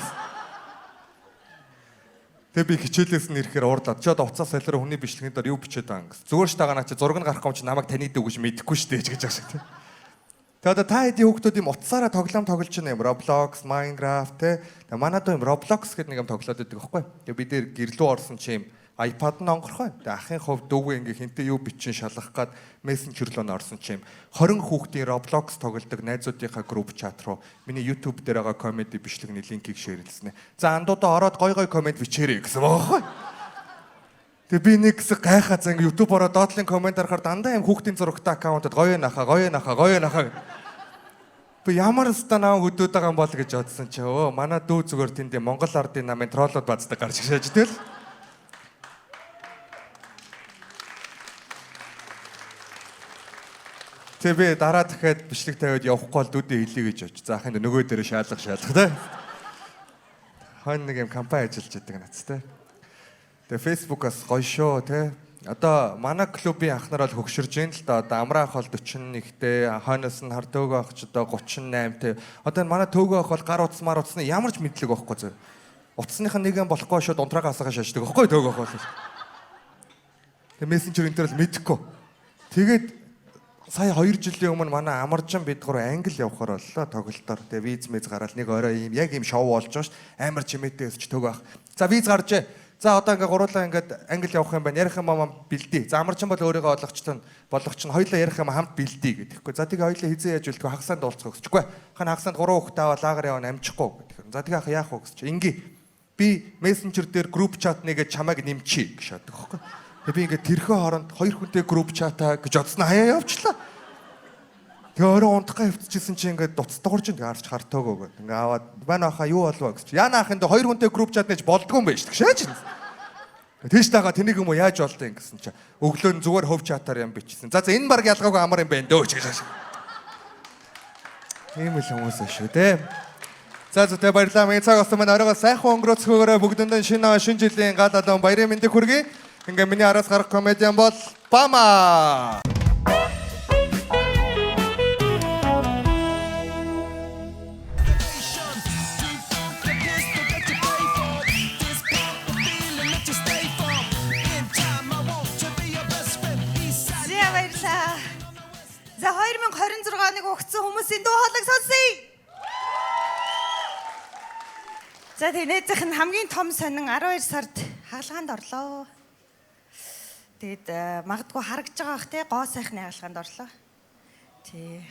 Тэг би хичээлээс нь ирэхээр уурлаад чи одоо уцаас солиороо хүний бичлэгийн дээр юу бичээд байгаа юм гэсэн. Зүгээр ш тагаа наа чи зураг нь гарахгүй юм чи намайг таниад үгүй мэдэхгүй шүү дээ гэж байгаа шиг тий. Тэг одоо та хэдийн хүүхдүүд юм утсаараа тоглоом тоглож байна юм Roblox, Minecraft тий. Тэг манай дүү юм Roblox гэдэг нэг юм тоглоод байдаг байхгүй. Тэг бид нэр гэрлүү орсон чи юм iPad нь онгорхой. Тэг ахын хувь дүүгээ ингээ хинтээ юу бичин шалгах гад мессенжер руу н орсон чи юм 20 хүүхдийн Roblox тоглодог найзуудынхаа group chat руу миний YouTube дээр байгаа comedy бичлэгний линкийг share лсэн. За андуудаа ороод гой гой коммент бичээрэй гэсэн байгаа байхгүй. Тэг би нэг хэсэг гайхаа за ингээ YouTube ороо доотлын коммент харахаар дандаа юм хүүхдийн зурагтай аккаунтад гоё нахаа гоё нахаа гоё нахаа. Би ямар өста наа хөдөөд байгаа юм бол гэж бодсон чи өө манай дүү зүгээр тэнд Монгол ардын намын троллууд баздаг гарч ирж тэгэл. Тэг би дараа дахиад бичлэг тавиад явахгүй бол дүүдээ хэлье гэж бодож. За ахын нөгөө дээр шаалга шаалга те. Хойно нэг юм компани ажиллаж байдаг нац те. Тэгээ Facebook-аас гоё шүү те. Одоо манай клубын ах нар бол хөгшөрж ийн л да. Одоо Амраа ах бол 41-тэй, хойноос нь хар төөгөө ах ч одоо 38-тэй. Одоо энэ манай төөгөө ах бол гар утас мар утасны ямар ч мэдлэг байхгүй зөө. Утасных нь нэг юм болохгүй шууд унтраага асаага шаашдаг байхгүй төөгөө ах бол. Тэгээ мессенжер энэ төр л мэдэхгүй. Тэгээд сая 2 жилийн өмнө манай Амаржан бид гур англи явхаар боллоо тоглолтоор. Тэгээ виз мэз гараал нэг орой ийм яг ийм шоу болж байгаа ш. Амар чимээтэй өсч төг ах. За виз гарчээ. За одоо ингээ гуруулаа ингээд англи явах юм байна. Ярих юм аа бэлдээ. За Амаржан бол өөрийгөө ойлгочтой болгоч нь хоёлаа ярих юм хамт бэлдээ гэдэхгүй. За тэгээ хоёлаа хизээ яаж үлдэх вэ? Хагасанд уулзах гэсчгүй. Хана хагасанд 3 хүүхдээ аваад лагер явна амжихгүй гэдэг. За тэгээ ах яах вэ гэсч. Ингээ би мессенжер дээр групп чат нэгэ чамайг нэмчихье гэж шатдаг хөхгүй. Тэгээ би ингээд тэрхүү хооронд хоёр хүнтэй групп чатаа гэж бодсон хаяа явчлаа. Тэгээ орой унтахгаа хэвтчихсэн чи ингээд дуц дуурч ингээ харж хартоогоо гэд. Ингээ аваад байна хаа юу болов гэж. Яна ахын хоёр хүнтэй групп чат нэж болдгоо юм байж тэгшээж. Тийш тагаа тэнийг юм уу яаж болдоо юм гэсэн чи. Өглөө нь зүгээр хөв чатаар юм бичсэн. За за энэ баг ялгаагүй амар юм байна дөө гэж. Тийм л хүмүүс шүү дээ. За зүйтэй баярлалаа. Миний цаг болсон маань оройгоо сайхан өнгөрөөцгөөрэй бүгдэндээ шинэ он шинэ жилийн гал алуун баярын мэндийг хүргэе. Ингээ миний араас гарах комедиан бол Бама. За баярлалаа. За 2026 оныг өгсөн хүмүүсийн дуу хоолойг сонсъё. За тэгээ нээзийнх нь хамгийн том сонин 12 сард хагалгаанд орлоо. Тэгээд магадгүй харагдж байгаа бах те гоо сайхны хагалгаанд орлоо. Тий.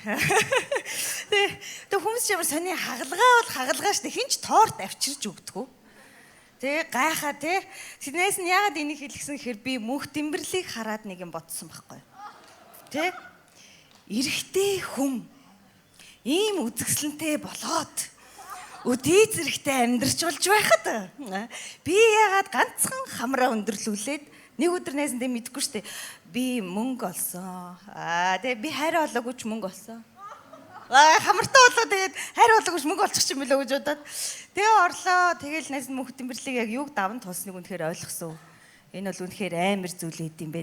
Тэг хүмүүс ямар сони хагалгаа бол хагалгаа штэ хинч торт авчирч өгдөггүй. Тэг гайхаа те. Тэрнээс нь яагаад энийг хэлсэн гэхээр би мөнх дэмбэрлийг хараад нэг юм бодсон байхгүй. Тэ? Эрэгтэй хүн ийм үзэсгэлэнтэй болоод өдий зэрэгтэй амьдрч болж байхад би яагаад ганцхан хамраа өндөрлүүлээд нэг өдөр найзандээ мэдэхгүй штэ би мөнгө олсон. Аа тэгээ би хайр олоогүй ч мөнгө олсон. Аа хамартай болоо тэгээд хайр олоогүй ч мөнгө олчих юм билүү гэж бодоод тэгээ орлоо. Тэгэл найз нь мөнх дэмбэрлийг яг юуг даван тулсныг үнэхээр ойлгосон. Энэ бол үнэхээр амар зүйл хэд юм бэ?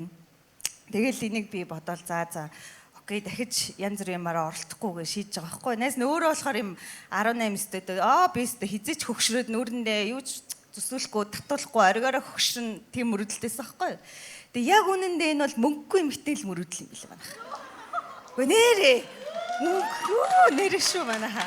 Тэгэл энийг би бодоол за за окей дахиж янз бүрийн юмараа оролдохгүй гэж шийдэж байгаа байхгүй. Найз нь өөрөө болохоор юм 18 өсtöд аа би өстө хизээч хөгшрөөд нүрэндээ юу ч зүсүүлэхгүй татуулахгүй оригоороо хөгшрөн тийм мөрөдөлтэйсэн байхгүй. Тэгээ яг үнэндээ энэ бол мөнгөгүй эмэгтэй л мөрөдөл юм билээ манайх. Үгүй нэрээ мөнгө нэрээ шүү манайха.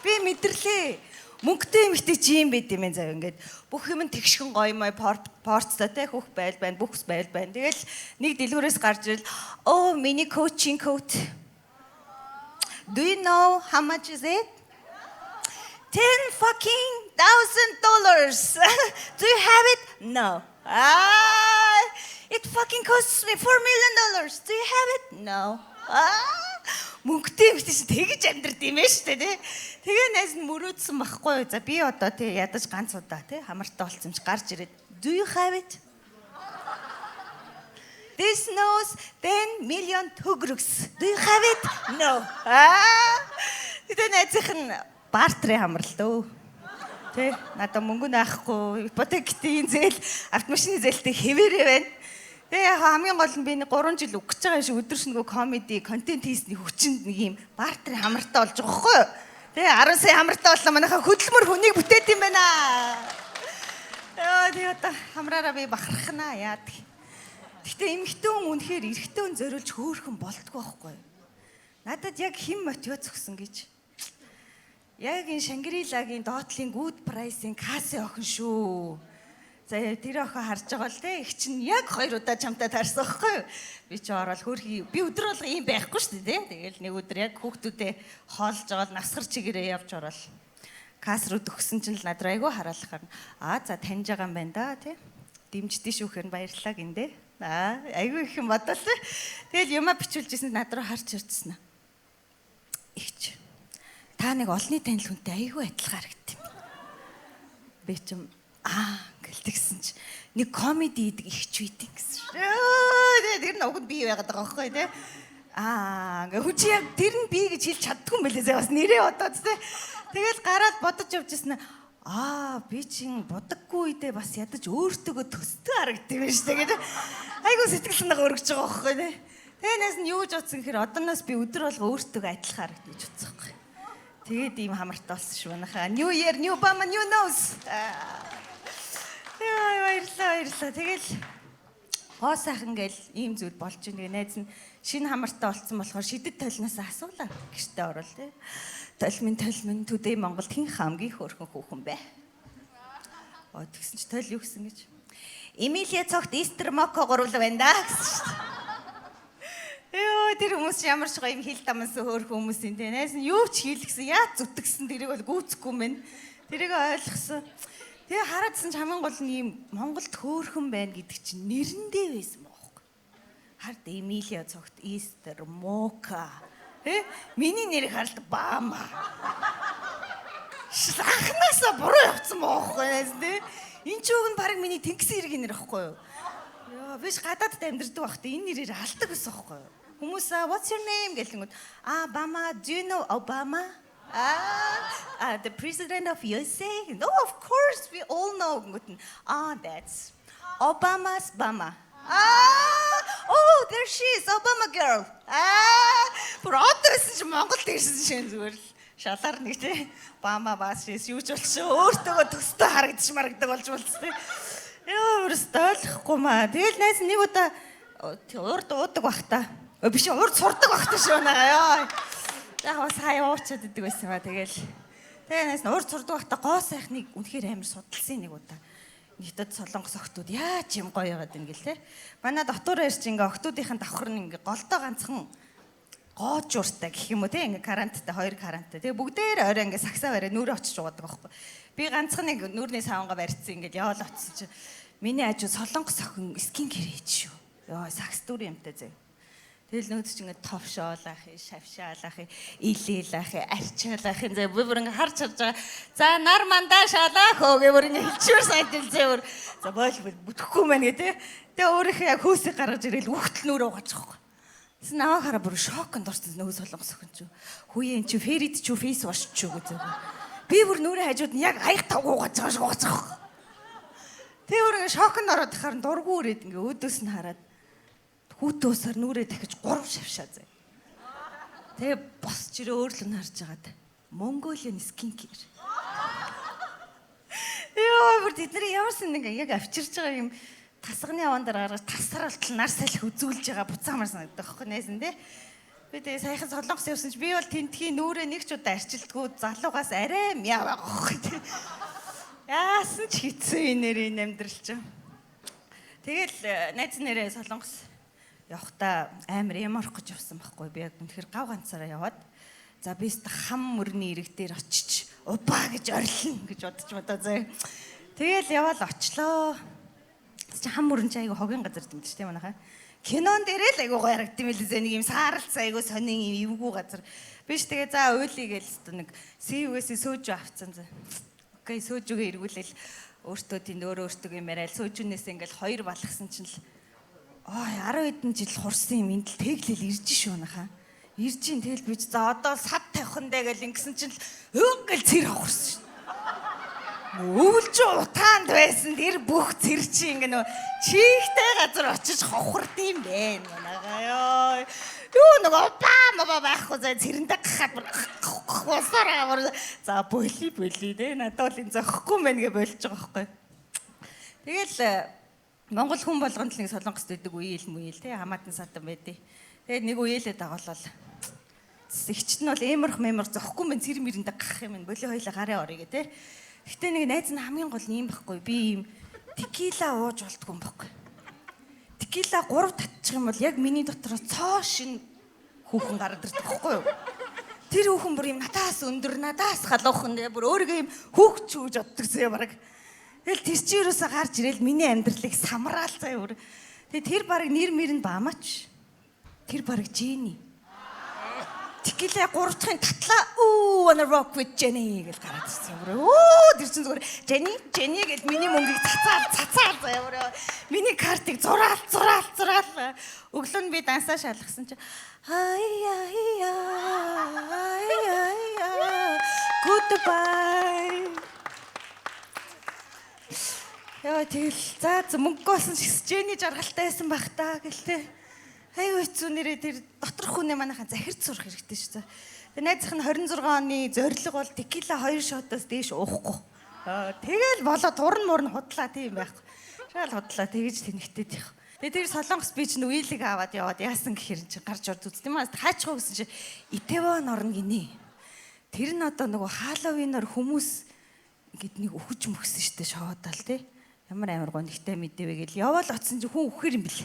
Би мэдэрлээ. Мөнгөтэй эмэгтэй чи юм байд юм заяа ингээд бүх юм нь тэгшхэн гоё мой порцтой те хөх байл байна бүхс байл байна. Тэгэл нэг дэлгүүрээс гарч ирэл оо миний coaching coat. Do you know how much is it? 10 fucking thousand dollars. Do you have it? No. Ah, it fucking costs me 4 million dollars. Do you have it? No. Ah, мөнгөтэй эмэгтэй чинь тэгж амьдрд юм ээ шүү дээ тий. Тэгээ найз нь мөрөөдсөн байхгүй юу. За би одоо тий ядаж ганц удаа тий хамартай болсон юм чи гарч ирээд Do you have it? This nose 10 million tugrugs. Do you have it? No. Аа. Тэгээ найзынх нь бартерын хамар л дөө. Тэ надад мөнгө наахгүй, ипотекийн зээл, автомашины зээлтэй хэвээрээ байна. Тэгээ яг хамгийн гол нь би нэг 3 жил өгч байгаа юм шиг өдөр шөнөгүй comedy, контент хийсний хүчинд нэг юм бартерын хамартай болж байгаа байхгүй юу? Тэгээ 10 сая хамартай боллоо, манайха хөдөлмөр хүнийг бүтээд юм байна. Яа, тэгээ одоо хамраараа би бахархнаа яадаг. Гэхдээ эмэгтэй хүн үнэхээр эрэгтэй хүн зориулж хөөрхөн болдгоо байхгүй юу? Надад яг хэн мотивац өгсөн гэж. Яг энэ Шангрилагийн доотлын good price-ийн кассын охин шүү. За, тэр охин харж байгаа л те, их чинь яг хоёр удаа чамтай таарсан байхгүй юу? Би чи ороод хөөрхий, би өдөр болго ийм байхгүй шүү дээ те. Тэгэл нэг өдөр яг хүүхдүүдээ хоолж байгаа л насгар чигээрээ явж ороод касс руу дөхсөн чинь л над руу айгүй хараалахаар, аа, за, таньж байгаа юм байна да тий. Дэмждээ шүүхээр нь баярлалаа гиндэ. Аа, айгүй их юм бодвол. Тэгэл юмаа бичүүлжсэн, над руу харж ирсэн. Игч. Та нэг олонний танил хүнтэй айгүй адилхан харагдсан юм. Би чим аа гэл тэгсэн чи нэг comedy хийдэг ихч үйт гэсэн шүү. Тэгээ тэр нь уг нь би байгаад байгаа байхгүй тий. Аа, ингээ хүн чи яг тэр нь би гэж хэлж чаддгүй юм байлээ зэ, бас нэрээ бодоод тий. Тэгэл гараад бодож явж ирсэн. Аа, би чин будаггүй үедээ бас ядаж өөртөөгөө төстэй харагдсан юм шүү дээ гэж. Айгу сэтгэл санаагаа өргөж байгаа байхгүй тий. Тэгэнээс нь юу гэж бодсон гэхээр одооноос би өдөр болго өөртөөгөө адилхан харагдана гэж бодсон байхгүй. Тэгээд ийм хамартай болсон шүү манайхаа. New year, new Obama, new nose. Яа, баярлалаа, баярлалаа. Тэгэл гоо сайхан гээл ийм зүйл болж байна. Тэгээ найз нь шинэ хамартай болцсон болохоор шидэт толноос асуулаа. Гэртээ орол тий. Толь минь, толь минь, today Монголд хэн хамгийн хөөрхөн хүүхэн бэ? Оо, тэгсэн чи толь юу гэсэн гэж. Эмилия цогт Истер Моко гурлаа байна да гэсэн шүү дээ. Йоо, тэр хүмүүс чи ямар ч гоё юм хил дамнсан хөөрхөн хүмүүс юм те. Найз нь юу ч хийлгсэн, яаж зүтгэсэн тэрийг бол гүйцэхгүй мэн. Тэрийг ойлгосон. Тэгээ хараадсан ч хамгийн гол нь ийм Монголд хөөрхөн байна гэдэг чинь нэрэндээ байсан байхгүй. Хард Эмилия цогт Истер Мока. Тэ? Миний нэрийг харалт Бама. Анхнаасаа буруу явцсан байхгүй найз тэ. Энэ ч уг нь баг миний тэнгисийн эргийн нэр байхгүй юу? Йоо, биш, гадаадд амьдардаг байхдаа энэ нэрээр алдаг гэсэн байхгүй юу? Хүмүүс "What's your name?" гэлэнгүүд, "А, Бама, do you know Obama?" Ah, the president of USA? No, of course, we all know. Гингүүт нь, "Ah, that's Obama's Bama." Ah, oh, there she is, Obama girl. Ah, бүр одоо байсан чи Монголд ирсэн шин зүгээр л шалаар нэг тий. Бама бас шээс юу ч болчихоо өөртөөгөө төстэй харагдчих марагдаг болж болц тий. Йоо, өөрөөсөө ойлгохгүй маа. Тэгэл найз нэг удаа урд уудаг бах та. Биш, урд сурдаг бах та шүү наа. Йоо. Яг бас хаяа уучаад идэг байсан ба тэгэл. Тэгээ найз нь урд сурдаг бах та гоо сайхныг үнэхээр амар судалсан нэг удаа. Хятад, солонгос охтууд яаж юм гоё яваад ингээл те. Манай дотор ярьч ингээ охтуудын давхар нь ингээ голдоо ганцхан гоожууртай гэх юм уу те, ингээ каранттай, хоёр каранттай. Тэгээ бүгдээр орой ингээ сагсаа бариа нүрээ очиж угаадаг байхгүй. Би ганцхан нэг нүрний савнгаа барьцсан, ингээд яваал очсон чи миний хажуу солонгос охин skin care хийж шүү. Йоо, сагс дүр юмтай зэ. Тэгэл нөөд чи ингээд товшоолах, шавшаалах, илээлах, арчаалах зэ, би бүр ингээ харж харж байгаа. За, нар мандаа шалаах хөө гэ бүр ингээ хэлчихвэр санагдал зэ бүр. За, бойл бүтэхгүй мэн гэ те. Тэгээ өөрийнхөө яг хөөсийг гаргаж ирэл үхтэл нүрээ угааж байгаа байхгүй. Тэс наваа хараа бүр шоконд орсон нөгөө солонгос охин чи. Хүүе, эн чи Ферид чи face wash ч үү гэж. Би бүр нүрээ хажууд нь яг аяг тавг угааж байгаа шиг угааж байгаа байхгүй. Тэгээ бүр ингээ шоконд ороод тахаар дургу үрээд ингээ өөдөөс нь хараад хүүтөөсөр нүрээ дахиж 3 шавшаа зэ. Тэгээ босч ирээ өөрлө нь харж хагаад Mongolian skin care. Йоо, бүр тэдний ямар сан нэг яг авчирч байгаа юм тасганы аван дээр гаргаж тасралтал нар салхи үзүүлж байгаа буцаамар санагдах байхгүй найсан тий. Би тэгээ саяхан солонгос явсан чи би бол тентхийн нүрээ нэг ч удаа арчилдгүү залуугаас арай мяа байгаа байхгүй тий. Яасан ч хэцүү энэ нэр энэ амьдрал чинь. Тэгэл найз нэрээ солонгос явхдаа амар юм орох гэж явсан байхгүй. Би яг үнэхээр гав ганцаараа яваад, за, би өстө хам мөрний ирэг дээр очиж убаа гэж орилно гэж бодож бодоо зөө. Тэгэл яваал очлоо. Чи хам мөрөн чи айгу хогийн газар юм чи тийм манайхаа. Кинон дээрээ л айгу гоё харагдсан байл зэ, нэг юм сааралц айгу сонин юм эвгүй газар. Биш, тэгээ за уйлыг гээл өстө нэг CV-гээс сөөжүү авцсан зэ. Okay, сөөжүүгээ эргүүлээл. Өөртөө тэнд өөрөө өөртөө юм яриад сүүжүүнээс ингээл хоёр балгасан чинь л ой 10 хэдэн жил хурсан юм энд л тэглэл ирж шүү нахаа. Ирж ин тэгэл би за одоо сад тавих нь дээ гэл ингэсэн чинь л өг гэл цэр хавхарсан шүү. Өвлж утаанд байсан тэр бүх цэр чи ингээ нөө чихтэй газар очиж ховхорд юм бэ манайгаа ёо. Юу нөгөө ба байхгүй заа цэрэндээ гахаад усаараа бүр за боли боли дээ надад бол энэ зохихгүй мэн гэ болж байгаа байхгүй. Тэгэл Монгол хүн болгонд л нэг солонгост байдаг үеэл мүеэл те хамаатан садан байдیں۔ Тэгээд нэг үеэлээ дагуулал Игчт нь бол эмэрх мэмэр зохихгүй мэн цэр мэрэндээ гах юм боли хоёлаа гараа орё гэ те. Гэтэ нэг найз нь хамгийн гол нь юм байхгүй. Би ийм текила ууж болтгүй юм байхгүй. Текила 3 татчих юм бол яг миний дотор цоо шин хүүхэн гараад ирдэг байхгүй юу? Тэр хүүхэн бүр юм надаас өндөр, надаас халуухан бүр өөрийгөө юм хүүхч хүүж боддог зэ бараг. Тэгэл тэр чинь юусаа гарч ирэл миний амьдралыг самраал заа бүр. Тэгээ тэр бараг нэр мэр нь баамаач. Тэр бараг Жени. Текила 3 дахьын татлаа ooh wanna rock with Jenny гэж гараад ирсэн. Бүр өө тэр чинь зүгээр Jenny Jenny гэж миний мөнгийг цацаал цацаал заяа бүр миний картыг зураал зураал зураал. Өглөө нь би дансаа шалгасан чинь ай ай ай ай goodbye. Яа тэгэл за мөнгө болсон ч гэсэн Jenny жаргалтай байсан байх та гэлтэй. Айгу хэцүү нэрээ тэр доторх хүнээ манайхан захирч сурах хэрэгтэй шүү дээ. Тэгээ найзах нь 26 оны зорилго бол текила 2 шотоос дээш уухгүй. Тэгэл болоо турн мурн худлаа тийм байхгүй. Шаал худлаа тэгэж тэнэгтэд их. Тэгээ тэр солонгос би чинь үеилэг аваад яваад яасан гэхэр чинь гарч орд үзт юм аа. Хаачихгүй гэсэн чинь Итэвон орно гинэ. Тэр нь одоо нөгөө Халлоуинаар хүмүүс ингээд нэг өхөж мөхсөн штэ шоудаал тий. Ямар амар гонигтай мэдээвэ гэл яваал очсон чинь хүн үхээр юм бэл.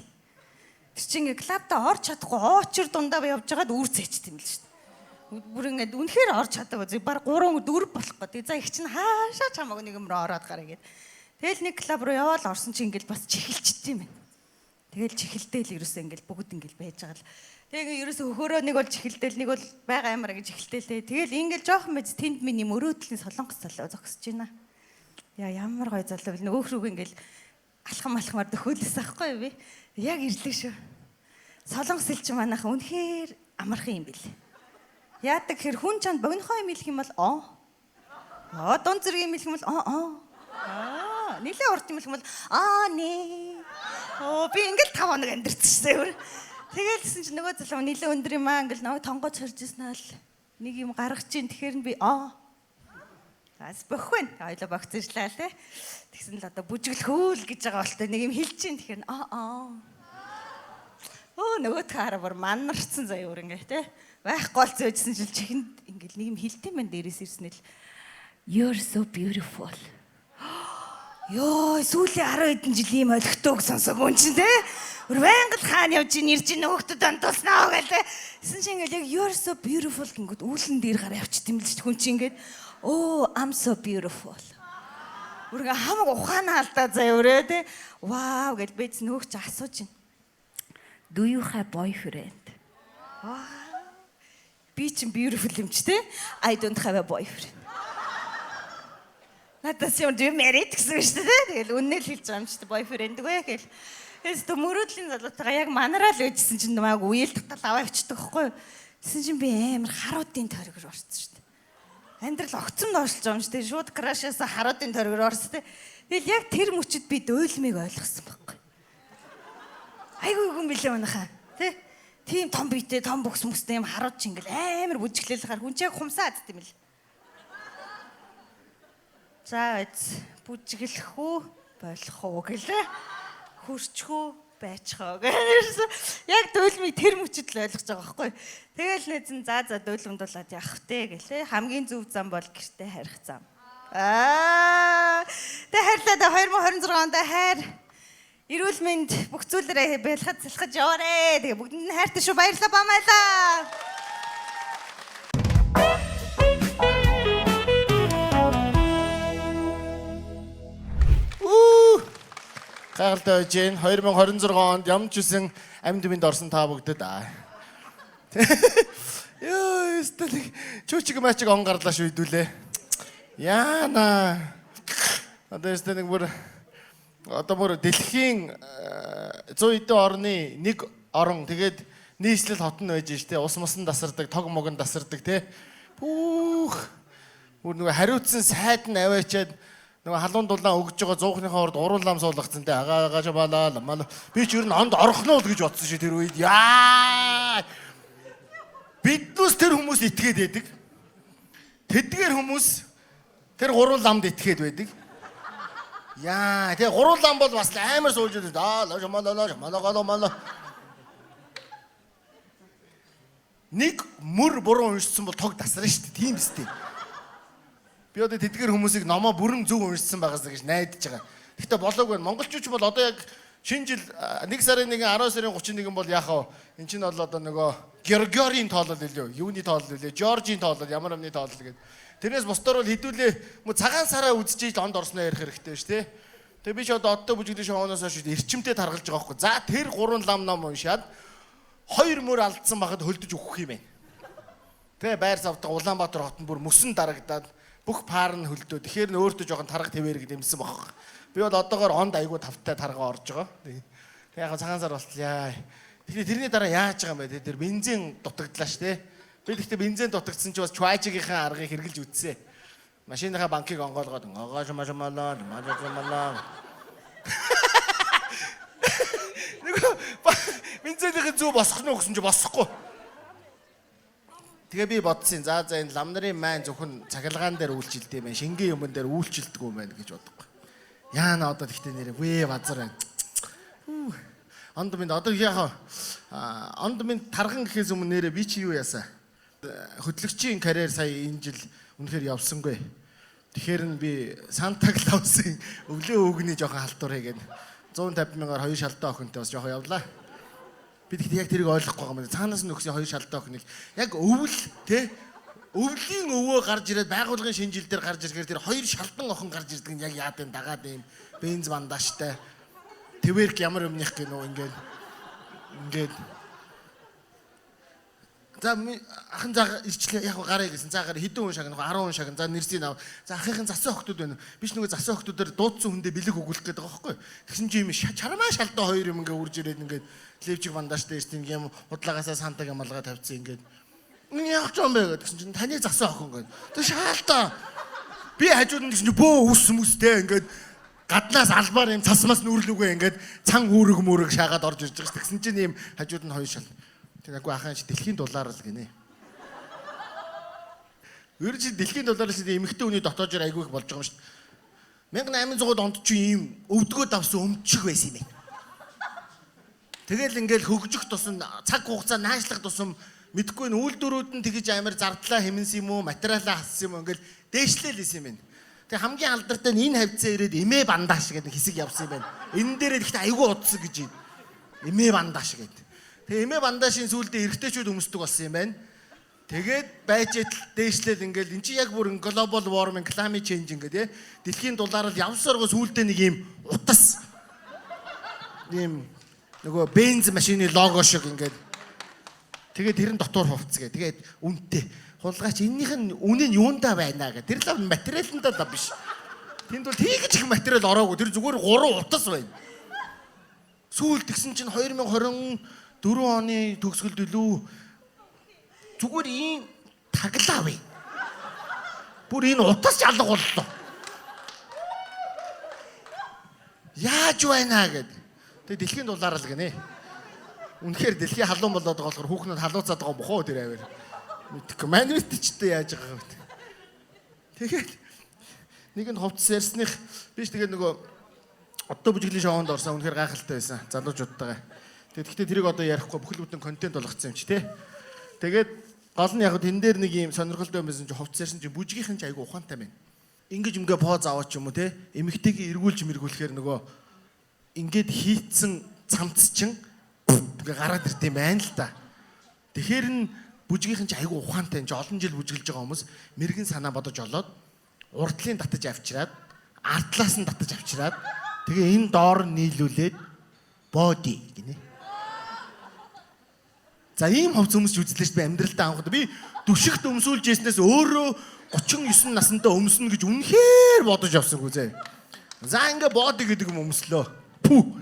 Тэр чинь ингээ клубта орч чадахгүй оочир дундаа явж байгаад үүр цээчт юм л шүү дээ. Бүр ингээд үнэхээр орч чадаагүй. Баг 3 4 болох гэдэг. За их чинь хаашаа ч хамаагүй нэг юм руу ороод гараа гээд. Тэгэл нэг клуб руу яваал орсон чинь ингээл бас чихэлчт юм байна. Тэгэл чихэлдээл ерөөсөө ингээл бүгд ингээл байж байгаа л. Тэгээ ерөөсөө хөхөрөө нэг бол чихэлдээл нэг бол байгаа ямар гэж чихэлдээлээ. Тэгэл ингээл жоохон мэд тэнд миний мөрөөдлийн солонгос залуу зогсож байна. Яа ямар гоё залуу бэл нөгөөх рүүг ингээл алхам алхмаар дөхөөлсөн аахгүй юу би. Яг ирлээ шүү. Солонгос хэл чинь манайхан үнэхээр амархан юм бэл. Яадаг хэр хүн чанд богинохоо юм хэлэх юм бол оо. Аа дунд зэрэг юм хэлэх юм бол оо оо. Аа нилээ урт юм хэлэх юм бол аа нэ. Оо би ингээл 5 хоног амьдэрсэн шээ. Тэгэл гэсэн чинь нөгөө залуу нилээ өндөр юм аа ингээл намайг тонгоц хорж ирсэн аа л нэг юм гаргаж чинь тэгэхээр нь би аа. Ас бохь байна. Ойлоо богцсон л те. Тэгсэн л одоо бүжиглэх үйл гэж байгаа болтой нэг юм хэлж чинь тэгэхээр аа аа. Өө нөгөөх хараа бүр манарцсан заяа өөр ингээ те. Байхгүй бол зөөжсэн чил чихэнд ингээл нэг юм хэлдэм байх дээрээс ирсэн л You're so beautiful. Йоо, сүүлийн 10 хэдэн жил ийм олигтойг сонсоогүй юм чинь те. Бүр байнга л хаана явж ин ирж ин нөгөөхдөд дантуулснаа гэл те. Тэсэн чинь ингээл яг you're so beautiful гингүүд үүлэн дээр гараа явчих юм л ч хүн чинь ингээд oh I'm so beautiful. Бүр ингээ хамаг ухаанаа алдаа заяа өрөө те. Вау гэж бийц нөгөөч асууж ин. Do you have boyfriend? Би чинь beautiful юм чи те. I don't have a boyfriend. Надаас юм do you married гэсэн юм шүү дээ. Тэгэл үннээ л хэлж байгаа юм чи boyfriend гүй гэл. Тэгээс тэ мөрөөдлийн залуутайгаа яг манараа л байжсэн чинь намайг үеэл татал аваа явчихдаг байхгүй юу? Тэгсэн чинь би амар харуудын тойрог руу орсон шүү дээ. Амьдрал огцом доошлж байгаа юм шүү дээ. Шууд crush аас харуудын тойрог руу орсон дээ. Тэгэл яг тэр мөчөд би дөөлмийг ойлгосон байхгүй. Айгүй юм билээ манайхаа. Тэ? Тийм том биетэй, том бөгс мөстэй юм харууд чи ингээл амар бүжиглэл хар хүн чи яг хумсаа адд юм л. За эз бүжиглэх үү болох уу гэлээ. Хөрчих үү байчих уу гэсэн. Яг дөөлмийг тэр мөчөд л ойлгож байгаа байхгүй. Тэгэл нэзэн за за дөөлөмдуулаад явах вэ гэлээ. Хамгийн зөв зам бол гэртээ харих зам. Аа. Тэ хайрлаа 2026 онд хайр эрүүл мэнд бүх зүйлээрээ бэлхад сэлхэж яваарэ. Тэгээ бүгдэнд нь хайртай шүү. Баярлалаа бамайлаа. Гайхалтай байж гин 2026 онд ямар ч үсэн амьд мэнд орсон та бүгдэд аа. Йоо, өстөл чүүчиг мачиг он гарлаа шүү хэдүүлээ. Яана. Одоо ястаа нэг бүр одоо бүр дэлхийн 100 хэдэн орны нэг орон тэгээд нийслэл хот нь байж штэ ус мусан дасардаг, тог мог нь дасардаг те. Пүүх. Бүр нөгөө хариуцсан сайд нь аваачаад нөгөө халуун дулаан өгж байгаа зуухныхаа урд гурван лам суулгацсан те. Агаа агаа балаа мал. Би ч ер нь онд орох нь л гэж бодсон ши тэр үед. Яа. Биднээс тэр хүмүүс итгээд байдаг. Тэдгээр хүмүүс тэр гурван ламд итгээд байдаг. Яа, тэгээ гурван лам бол бас амар сууж байдаг. Аа, лоо мала мала мала мала. Нэг мөр буруу уншсан бол тог дасрна шүү дээ. Тийм биз дээ. Би одоо тэдгээр хүмүүсийг номоо бүрэн зөв уншсан байгаасаа гэж найдаж байгаа. Гэхдээ болоогүй. Монголчууд бол одоо яг шинэ жил 1 сарын 1, 10 сарын 31 бол яах вэ? Эн чинь бол одоо нөгөө Георгиорийн тоолол илүү, юуны тоолол илүү, Жоржийн тоолол, ямар юмны тоолол гэдэг. Тэрнээс бусдаар бол хэдүүлээ цагаан сараа үзчихэж онд орсноо ярих хэрэгтэй шүү дээ. Тэгээ би ч одоо одтой бүжиглэн шоуноос хойш эрчимтэй таргалж байгаа байхгүй. За тэр гурван лам ном уншаад хоёр мөр алдсан байхад хөлдөж өгөх юм байна. Тэгээ байр савдаг Улаанбаатар хот нь бүр мөсөн дарагдаад бүх паар нь хөлдөө. Тэгэхээр нь өөртөө жоохон тарга твээр гэмсэн баг. Би бол одоогоор онд айгүй тавтай тарга орж байгаа. Тэгээ яг цагаан сар болтлаа. Тэгэхээр тэрний дараа яаж байгаа юм бэ? Тэр бензин дутагдлаа ш тэ. Би тэгтээ бензин дутагдсан чи бас чважигийнхаа аргыг хэрглэж үтсэ. Машиныхаа банкыг онгоолгоод онгоож машмалаа, машмалаа. Нөгөө бензинийхээ зүү босох нь гэсэн чи босохгүй. Тэгээ би бодсон. За энэ лам нарын маань зөвхөн цахилгаан дээр үйлчилдэг юм байна. Шингэн юмн дээр үйлчилдэггүй юм байна гэж бодохгүй. Яана одоо тэгтээ нэрээ вэ базар байна. Онд минь одоо яхаа онд минь тарган гэхээс өмнө нэрээ би чи юу яасан? Хөтлөгчийн карьер сая энэ жил үнэхээр явсангүй. Тэгэхээр нь би Санта Клаусын өвлөө өвгний жоохон халтур хийгээд 150 мянгаар хоёр шалдаа охинтой бас жоохон явлаа. Би тэгтээ яг тэрийг ойлгохгүй байгаа юм. Цаанаас нь өгсөн хоёр шалдаа охиныг яг өвөл те өвлийн өвөө гарч ирээд байгуулгын шинэ жил дээр гарч ирэхээр тэр хоёр шалдан охин гарч ирдэг нь яг яад юм дагаад юм бенз бандажтай твэрк ямар юмных гинүү ингээд за ахын заа ирчлээ яг гарыг гэсэн. За гараа хэдэн хүн шагнах 10 хүн шагна. За нэрсийг ав. За ахынхын засан охтууд байна. Би ч нөгөө засан охтуудаар дуудсан хүндээ бэлэг өгүүлэх гээд байгаа байхгүй. Тэгсэн чи юм чармаа шалдаа хоёр юм ингээ үрж ирээд ингээд левчиг бандажтай ирсэн юм худлагаасаа сантаг амалгаа тавьсан ингээд. Энэ яг ч юм бэ гэсэн чинь таны засан охин гээд. Тэг шаалтаа. Би хажууд нь гэсэн чи бөө үс мүстэй ингээд гаднаас албаар юм цасмаас нүрлүгээ ингээд цан үүрэг мүрэг шаагаад орж ирж байгаа ш. Тэгсэн чинь юм хажууд нь хоёр шал. Тэгнэ ахын чи дэлхийн дулаар л гинэ. Ер чи дэлхийн дулаар л эмэгтэй хүний дотоожор айгүй их болж байгаа юм шүү дээ. 1800 онд чи ийм өвдгөө давсан өмчөг байсан юм байна. Тэгэл ингээл хөгжих тусам цаг хугацаа наашлах тусам мэдгүй н үйлдвэрүүд нь тэгж амар зардлаа хэмнэсэн юм уу, материалаа хассан юм уу ингээл дээшлээл исэн юм байна. Тэг хамгийн алдартай нь энэ хавцаа ирээд эмээ бандаш гэдэг хэсэг явсан юм байна. Энэ дээрээ гэхдээ айгүй удсан гэж юм. Эмээ бандаш гэдэг. Тэгээ эмээ бандашийн сүүлдээ эрэгтэйчүүд өмсдөг болсон юм байна. Тэгээд байж итл дээшлэл ингээл эн чинь яг бүр global warming, climate change ингээд тий. Дэлхийн дулаар л явсаргоо сүүлдээ нэг юм утас ийм нөгөө бенз машины лого шиг ингээд тэгээд тэр нь дотор хувцгээ. Тэгээд үнэтэй. Хулгайч эннийх нь үнэ нь юундаа байна гэх. Тэр л материаландаа л биш. Тэнд бол тийгэж их материал ороогүй. Тэр зүгээр 3 утас байна. Сүүл тэгсэн чинь 2024 оны төгсгөлд илүү зүгээр ийм таглаа вэ. Бүр энэ утас ч алга боллоо. Яаж байна гэд. Тэгээ дэлхийн дулаар л гинэ. Үнэхээр дэлхийн халуун болоод байгаа болохоор хүүхнүүд халууцаад байгаа юм бохоо тэр авир. Мэдхгүй. Манвитчтэй яаж байгаа вэ? Тэгээд нэг нь хувцас ярьсных биш тэгээд нөгөө одоо бүжиглийн шоунд орсон үнэхээр гайхалтай байсан. Залуучуудтайгаа. Тэгэхдээ тэрийг одоо ярихгүй бүхэл бүтэн контент болгоцсон юм чи тэ. Тэгээд гол нь яг тэн дээр нэг юм сонирхолтой юм байсан чи хувцас ярьсан чи бүжгийнхэн ч айгүй ухаантай байна. Ингэж ингээ поз аваач юм уу те. Эмэгтэйгээ эргүүлж мэргүүлэхээр нөгөө ингээд хийцэн цамц чин ингээ гараад ирд юм байна л да. Тэгэхээр н бүжгийнхэн ч айгүй ухаантай энэ олон жил бүжгэлж байгаа хүмүүс мэрэгэн санаа бодож олоод урдлын татаж авчираад ардлаас нь татаж авчираад тэгээ энэ доор нь нийлүүлээд боди гинэ. За ийм хувц өмсч үзлээ шүү дээ амьдралдаа анхад би түшигт өмсүүлж яснаас өөрөө 39 насандаа өмснө гэж үнэхээр бодож явсангүй зэ. За ингээ body гэдэг юм өмслөө. Пү.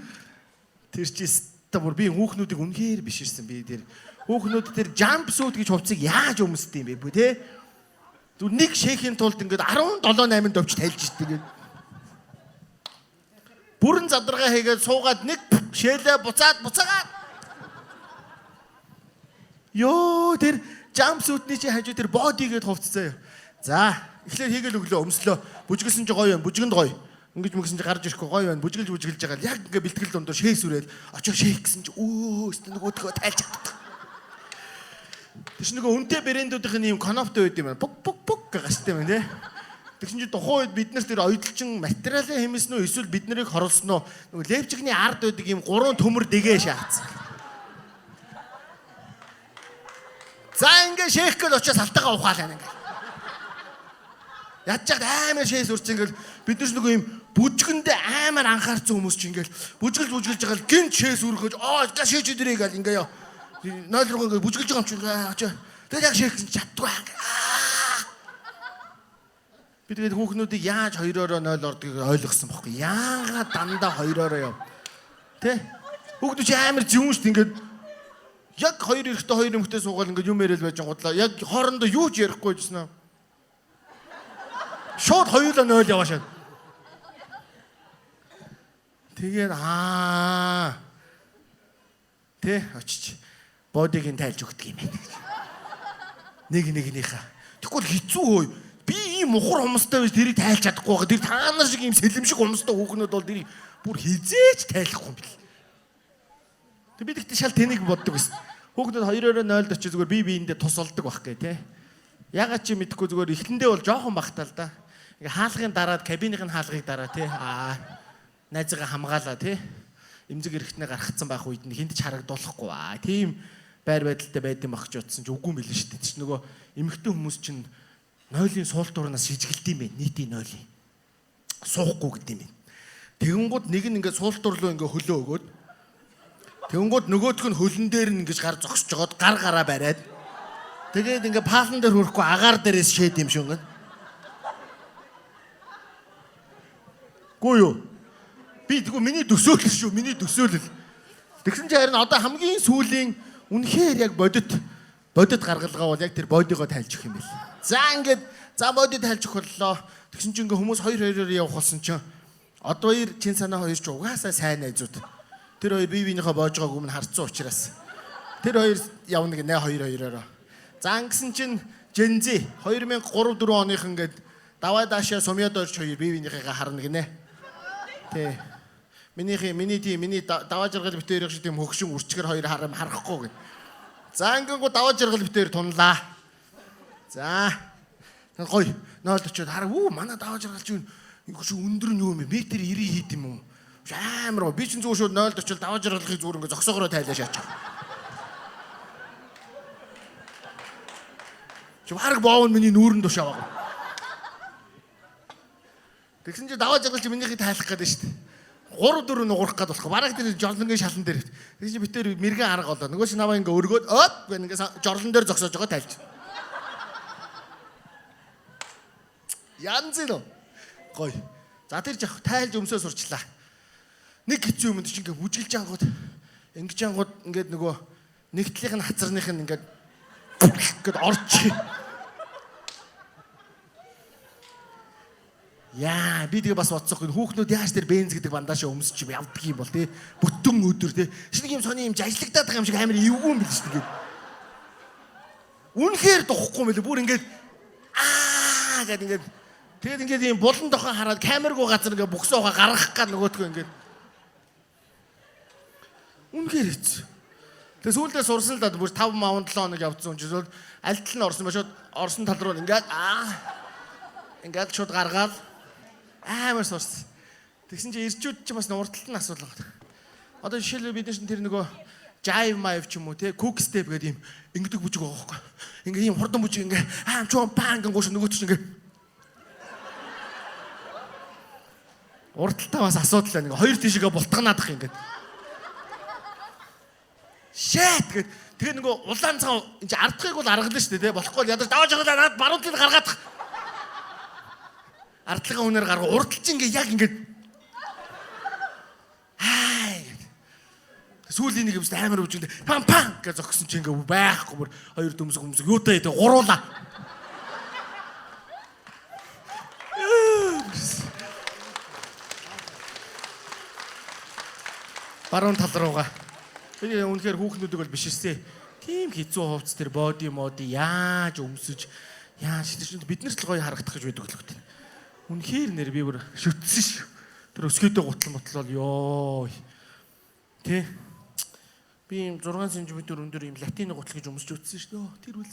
Тэр чи өстө бүр би хүүхнүүдийг үнэхээр биширсэн би тэр. Хүүхнүүд тэр jump suit гэж хувцсыг яаж өмсдөг юм бэ бүү те? Зүр нэг шейхийн тулд ингээд 17 8 довч тайлж итдэг ингээд. Бүрэн задаргаа хийгээд суугаад нэг шээлээ буцаад буцаагаад. Йоо тэр jump suit-ний чи хажуу тэр body гэдээ хувцсан юу. За эхлээд хийгээл өглөө өмслөө. Бүжгэлсэн чи гоё юм, бүжгэнд гоё. Ингэж мөгсөн чи гарч ирэхгүй гоё байна. Бүжгэлж бүжгэлж байгаа л яг ингээ бэлтгэл дундуур шээ сүрээл очоо шээ гэсэн чи өө өстө нөгөөдгөө тайлж чаддаг. Тэр чинь нөгөө үнэтэй брэндүүдийн ийм коноптой байд юм байна. Пук пук пук гэж гаштай юм тий. Тэгсэн чи тухайн үед бид нар тэр оёдолчин материалын хэмээсэн үү эсвэл бид нарыг хорлсон уу нөгөө левчигний ард байдаг ийм гурван төмөр дэгээ шаацсан. За ингээ шээх гэл очиж салтайгаа ухаалаа ингээ. Ядж чад амар шээс үрч ингээл бид нар ч нөгөө юм бүжгэндээ амар анхаарсан хүмүүс чи ингээл бүжгэлж бүжгэлж байгаа л гинт шээс үргэж аа шээж идэрэй гэл ингээ яа. 0 руу ингээ бүжгэлж байгаа юм чи очоо. Тэгээд яг шээх гэсэн чаддгүй ингээ. Би тэгээд хүүхнүүдийг яаж 2-оороо 0 ордгийг ойлгосон бохгүй. Яагаад дандаа 2-оороо яв. Тэ? Хүүхдүүд чи амар зөвүүн шүү дээ ингээд яг хоёр эрэгтэй хоёр эмэгтэй суугаал ингээд юм яриад байж гудлаа. Яг хоорондоо юу ч ярихгүй байсан аа. Шууд хоёулаа 0 яваашаа. Тэгээд аа тэ очиж бодиг нь тайлж өгдөг юм байна гэж. Нэг нэгнийхээ. Тэгвэл хэцүү хөөе. Би ийм мухар хумстай байж тэрийг тайлж чадахгүй байгаа. Тэр та нар шиг ийм сэлэм шиг хумстай хүүхнүүд бол тэрийг бүр хизээч тайлахгүй юм бэл. Тэг би тэгтээ шал тэнийг боддог байсан. Хүүхнүүд 2-оороо 0-д очиж зүгээр би биэндээ тус олдог байх гэ тэ. Ягаад чи мэдэхгүй зүгээр эхлэндээ бол жоохон бахтаа л да. Ингээ хаалгын дараад кабиныхын хаалгыг дараа тий. Аа найзыгаа хамгаалаа тий. Эмзэг эрэхтнээ гаргацсан байх үед нь хүнд ч харагдуулахгүй аа. Тийм байр байдалтай байд юм ах гэж бодсон чи үгүй юм билээ шүү дээ. Чи нөгөө эмэгтэй хүмүүс чинь нойлын суултуурнаас шижгэлт юм байна. Нийтийн нойлын. Суухгүй гэдэг юм байна. Тэгэнгүүт нэг нь ингээ суултуур руу ингээ хөлөө өгөөд тэгэнгүүт нөгөөх нь хөлн дээр нь ингэж гар зогсож жогоод гар гараа бариад тэгээд ингээ паалан дээр хүрэхгүй агаар дээрээс шээд юм шиг ингээ. Гүү юу? Би тэгвэл миний төсөөлөл шүү, миний төсөөлөл. Тэгсэн чинь харин одоо хамгийн сүүлийн үнэхээр яг бодит гаргалгаа бол яг тэр бодигоо тайлж өгөх юм байл. За ингээд за боди тайлж өгөх боллоо. Тэгсэн чинь ингээ хүмүүс хоёр хоёроор явах болсон чинь одоо хоёр чин санаа хоёр ч угаасаа сайн найзууд. Тэр хоёр бие биенийхээ боожгоог өмнө харцсан учраас тэр хоёр явна гинэ хоёр хоёроор. За ингэсэн чинь Gen Z 2003 4 оных ингээд даваа даашаа сумьяд орж хоёр бие биенийхээ харна гинэ. Тэ. Миний тийм миний даваа жаргал битээр шиг тийм хөгшин үрчгэр хоёр харам харахгүй гэн. За ингэнгүү даваа жаргал битээр тунлаа. За. Гоё. 0 очиод хараа үү манай даваа жаргал чи ингэ өндөр нь юу юм бэ? Метр 90 хийд юм уу? Амар би чинь зүгээр шууд 0 очиод даваа жаргалыг зүгээр ингэ зогсоогороо тайлаа шаачих. Чи бараг боов нь миний нүүрэн туш яваа. Тэгсэн чи даваа жаргал чи минийхийг тайлах гэдэг шүү дээ. 3 4 нуграх гээд болох. Бараг тэр жорлонгийн шалан дээр. Тэгсэн чи битээр мэрэгэн арга олоо. Нөгөө чи намаа ингээ өргөөд оп гэх ингээ жорлон дээр зогсоож байгаа тайлж. Янз юм. Гоё. За тэр жах тайлж өмсөө сурчлаа. Нэг хэцүү юмд чи ингээ бүжгэлж ангууд ингэж ангууд ингээд нөгөө нэгтлийнх нь хацарных нь ингээд гэд орчих. Яа, би тэгээ бас бодсохгүй хүүхнүүд яаж тэр бенз гэдэг бандашаа өмсч юм явдаг юм бол тий. Бүтэн өдөр тий. Шинэ юм сони юм ажиллагдаад байгаа юм шиг амар эвгүй юм бил шүү дээ. Үнэхээр духгүй юм билээ. Бүр ингээд аа гэд ингээд тэгээд ингээд ийм булан тохон хараад камергүй газар ингээд бүксээ ухаа гаргах гад нөгөөдгөө ингээд үнэхээр хэцүү. Тэгээ сүүлдээ сурсан л да бүр 5 маун 7 хоног явцсан юм чи сүүл аль тал нь орсон ба шууд орсон тал руу ингээд аа ингээд шууд гаргаад амар сурсан. Тэгсэн чинь ирчүүд чинь бас урталт нь асуулга. Одоо жишээлбэл бид нар чинь тэр нөгөө jive mave ч юм уу те cook step гэдэг юм ингэдэг бүжиг байгаа байхгүй. Ингээ ийм хурдан бүжиг ингээ аам чон пан гингууш нөгөөт чинь ингээ урталтаа бас асуудал байна. Ингээ хоёр тишгээ бултганаадах ингээд. Shit гэд тэгээ нөгөө улаан цагаан энэ чи ардхыг бол аргална шүү дээ те болохгүй ядаж давааж аваад над баруун талд гаргаадах. Ардлага үнээр гарга урдтал чи ингээ яг ингээ Сүүлийн нэг юмс амар өвжөнд пам пам гэж зогсон чи ингээ байхгүй бүр хоёр дүмсэг өмсөг юутай гэдэг гуруулаа. Баруун тал руугаа. Би үнэхээр хүүхнүүдийг бол биш эсэ. Тийм хэцүү хувцас тэр боди моди яаж өмсөж яаж тэр чинь бид нар ч л гоё харагдах гэж байдаг л үү. Үнэхээр нэр би бүр шүтсэн шүү. Тэр өсгөөдөө гутал мутлал ёо. Тэ. Би ийм 6 см өндөр ийм латин гутал гэж өмсөж үтсэн шүү дээ. Тэр үл.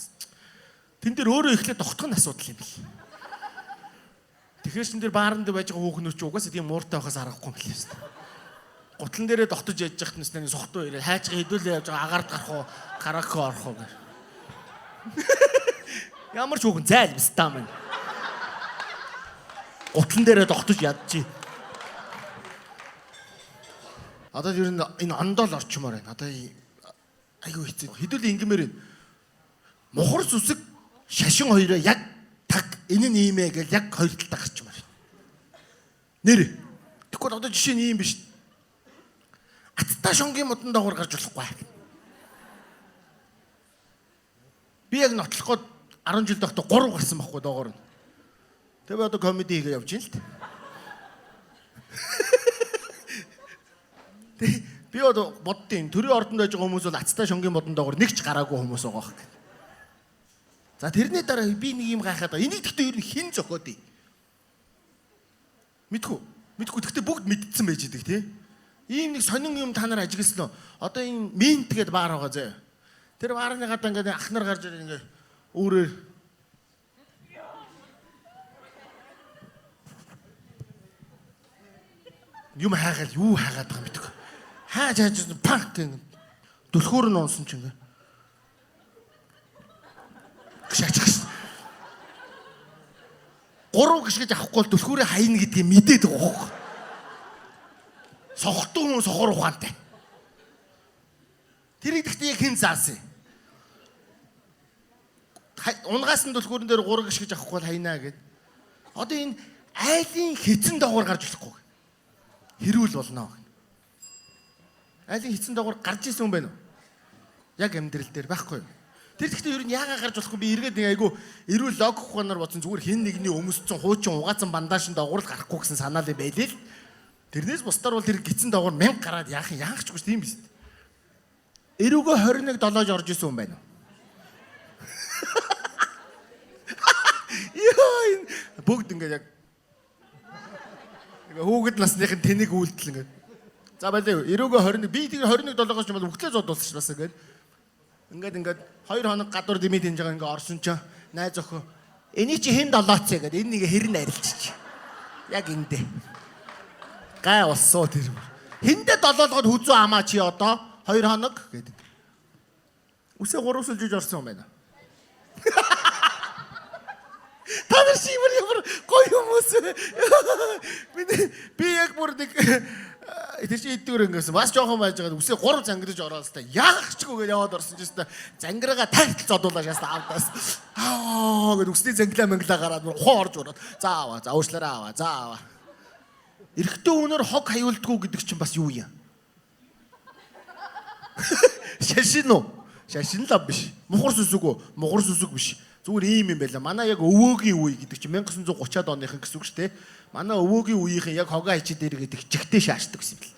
Тэн дээр өөрөө эхлээд тогтох нь асуудал юм бэл. Тэгэхээр чин дээр бааранд байж байгаа хүүхнүүд чи угаасаа тийм мууртай байхаас аргагүй юм билээ шүү дээ. Гутлан дээрээ тогтож яж яхад нэсний сохтуу ирээд хайчгаа хэдүүлээ явж байгаа агаарт гарах уу, караоке орох уу гэх. Ямар ч хүүхэн зайл бистаа мэн. Гутлан дээрээ тогтож ядчих. Одоо ер нь энэ ондоол орчмоор байна. Одоо айгүй хэцүү. Хэдүүл ингэмээр байна. Мухар сүсэг шашин хоёроо яг таг энэ нь ийм ээ гэж яг хоёр талдаа гарчмаар байна. Нэр. Тэгэхгүй одоо жишээ нь ийм биш. Аттай шонгийн модон доогуур гарч болохгүй. Би яг нотлох гээд 10 жил байхдаа 3 гарсан байхгүй доогоор нь. Тэгээ би одоо комеди хийгээ явж байна л та. Би одоо боддیں۔ Төрийн ордонд байж байгаа хүмүүс бол ацтай шонгийн модон доогоор нэг ч гараагүй хүмүүс байгаа хөх. За тэрний дараа би нэг юм гайхаад байгаа. Энийг гэхдээ ер нь хэн зохиод юм? Мэдхүү. Мэдхүү. Гэхдээ бүгд мэдсэн байж идэг тий. Ийм нэг сонин юм та нар ажигласан уу? Одоо энэ минт гэдээ баар байгаа зөө. Тэр баарны гадаа ингээд ах нар гарч ирээ ингээд өөрөөр юм хайгаал юу хайгаад байгаа юм мэдгүй. Хааж хааж панк гэх дөлхөөр нь унсан ч ингээ. Гшаачих шин. Гурав гიშгэж авахгүй бол дөлхөөрөө хайна гэдгийг мэдээд байгаа хөөе. Сохтуу хүн сохор ухаантай. Тэрийг гэхдээ яг хэн заасан юм? Унгаас нь дөлхөөрөн дээр гурав гიშгэж авахгүй бол хайнаа гэд. Одоо энэ айлын хэцэн доогуур гарч болохгүй. Хэрүүл болно. Айлын хэцэн доогуур гарч исэн хүн байна уу? Яг амьдрал дээр байхгүй юу? Тэр гэхдээ ер нь яагаад гарч болохгүй би эргээд нэг айгу эрүүл логик ухаанаар бодсон зүгээр хин нэгний өмсцэн хуучин угаацсан бандажин доогуур л гарахгүй гэсэн санаа л байлээ л. Тэрнээс бусдаар бол тэр гидсэн доогуур 1000 гараад яах юм яах ч үгүй тийм биз. Эрүүгөө 21 долоож орж исэн хүн байна уу? Йоо энэ бүгд ингээд яг ингээ хүүхэд насныхын тэнэг үйлдэл ингээд. За байлаа. Эрүүгөө 21 би тэр 21 долоогоос ч юм бол өглөө зодуулсан ш бас ингээд. Ингээд 2 хоног гадуур дэмий тэнж байгаа ингээ орсон чинь найз охин эний чи хэн долооцээ гэдэг энэ нэг хэрн арилчих. Яг эндээ. Гай олсоо тэр. Хэндээ долоолгоод хүзүү амаа чи одоо 2 хоног гэдэг. Үсээ 3 сүлжиж орсон юм байна. Та нар шимэр ямар гоё хүмүүс. Би яг бүр нэг тэр чи иддгэр ингэсэн. Бас жоохон байж байгаад үсээ 3 зангирж ороод л та яах ч үгүй яваад орсон чинь та зангираага тайтал зодуулаа шээс авдаас. Аа гэд үсний занглаа манглаа гараад бүр ухаан орж ураад. За аваа, за уушлаараа аваа, за аваа. Эрэгтэй өнөр хог хаюулдгүү гэдэг чинь бас юу юм? Шашин уу? Шашин л биш. Мухар сүсэг үү? Мухар сүсэг биш. Зүгээр ийм юм байла. Манай яг өвөөгийн үе гэдэг чинь 1930-аад оныхан гэсэн үг шүү дээ. Манай өвөөгийн үеийнхэн яг хогоо хичээ дээр гэдэг чигтээ шаашдаг гэсэн юм бэл.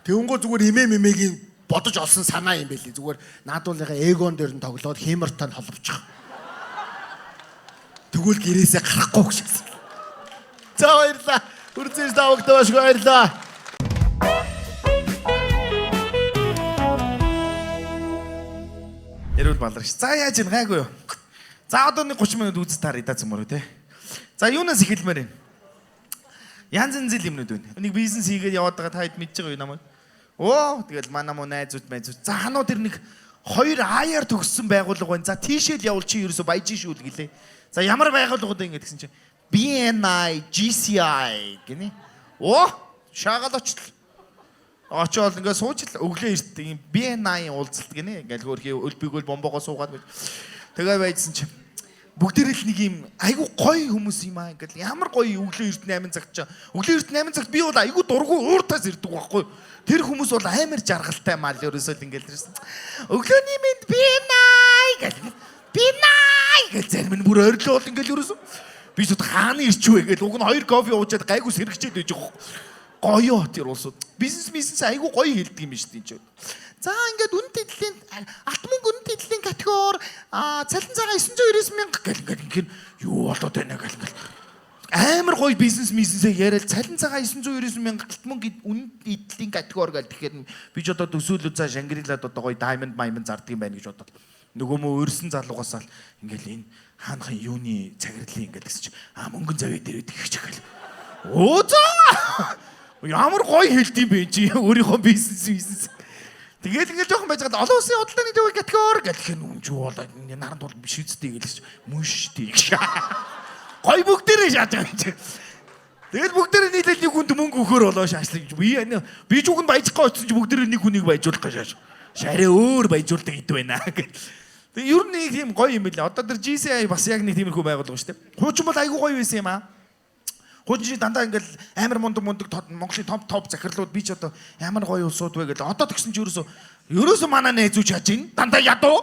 Тэнгөө зүгээр имээ мэмэгийн бодож олсон санаа юм байлээ. Зүгээр наадуулынхаа эгон дээр нь тоглоод химертой нь холбочих. Тэгвэл гэрээсээ гарахгүй гэж хэлсэн. За баярлалаа. Үрзэж давагдваш баярлалаа. Эрүүл баларш. За яаж юм гайгүй юу? За одоо нэг 30 минут үзэж тааръя да цөмөрөө те. За юунаас эхэлмээр юм? Янз янзын юмнууд байна. Нэг бизнес хийгээд яваад байгаа та хэд мэдж байгаа юу намайг? Оо тэгэл манай муу найзууд майзууд. За хануу тэр нэг 2 аяар төгссөн байгууллага байна. За тийшээ л явуул чи ерөөсө баяжин шүү л гэлээ. За ямар байгууллагууд вэ ингэ гэсэн чинь BNI GCI гинэ. Оо шаагаал очлоо. Очоод ингээд сууж л өглөө эрт ийм BNI уулзалт гинэ. Ингээл хөөрхий өлбигөл бомбогоо суугаад байж. Тэгээ байжсан чинь. Бүгдээрээ л нэг юм айгүй гоё хүмүүс юм аа ингээл ямар гоё өглөө эрт 8 цагт ч өглөө эрт 8 цагт би бол айгүй дургүй ууртаас ирдэг байхгүй. Тэр хүмүүс бол амар жаргалтай мал ерөөсөө л ингээл ирсэн. Өглөөний мэнд би най гэл би най гэл зарим нь бүр ойрлоо бол ингээл ерөөсөө би ч хааны ирчвэ гэл уг нь хоёр кофе уучаад гайгүй сэргэчээд байж байгаа. Гоё тэр улсууд. Бизнес айгүй гоё хэлдэг юм шүү дээ энэ ч. За ингээд үнэт эдлийн алт мөнгө үнэт эдлийн категори цалин цагаан 999 мянга гэл ингээд ингээд юу болоод байна гэл ингээд амар гоё бизнесээ яриад цалин цагаан 999 мянга алт мөнгө үнэт эдлийн категори гэл тэгэхээр би ч одоо төсөөлөд за Шангрилад одоо гоё diamond майман зардаг юм байна гэж бодоод нөгөө мөө өрсөн залуугаас л ингээл энэ хаанхын юуны цагирлын ингээд гэсэн чи мөнгөн завээ дээр өгөх чих гэл. Оо за ямар гоё хэлдэм бэ чи өөрийнхөө бизнес. Тэгэл ингээл жоохон байж байгаа олон улсын худалдааны төв категори гэх юм үү болоо наранд бол биш үсттэй гэлж мөн штий гэж. Гой бүгдээрээ шааж байгаа юм чи. Тэгэл бүгдээрээ нийлээл нэг хүнд мөнгө өгөхөр болоо шаашлаа гэж. Би ч үгэнд баяжих гэж очсон чи бүгдээрээ нэг хүнийг баяжуулах гэж шааш. Шарэ өөр баяжуулдаг хэд байна гэх. Тэг ер нь нэг тийм гоё юм билээ. Одоо тэр GCI бас яг нэг тиймэрхүү байгууллага шүү дээ. Хуучин бол айгүй гоё байсан юм аа. Хуучин чи дандаа ингээл амар мундаг Монголын топ захирлууд би ч одоо ямар гоё улсууд вэ гэл одоо тэгсэн чи ерөөсөө манай найзуу чаж ин дандаа ядуу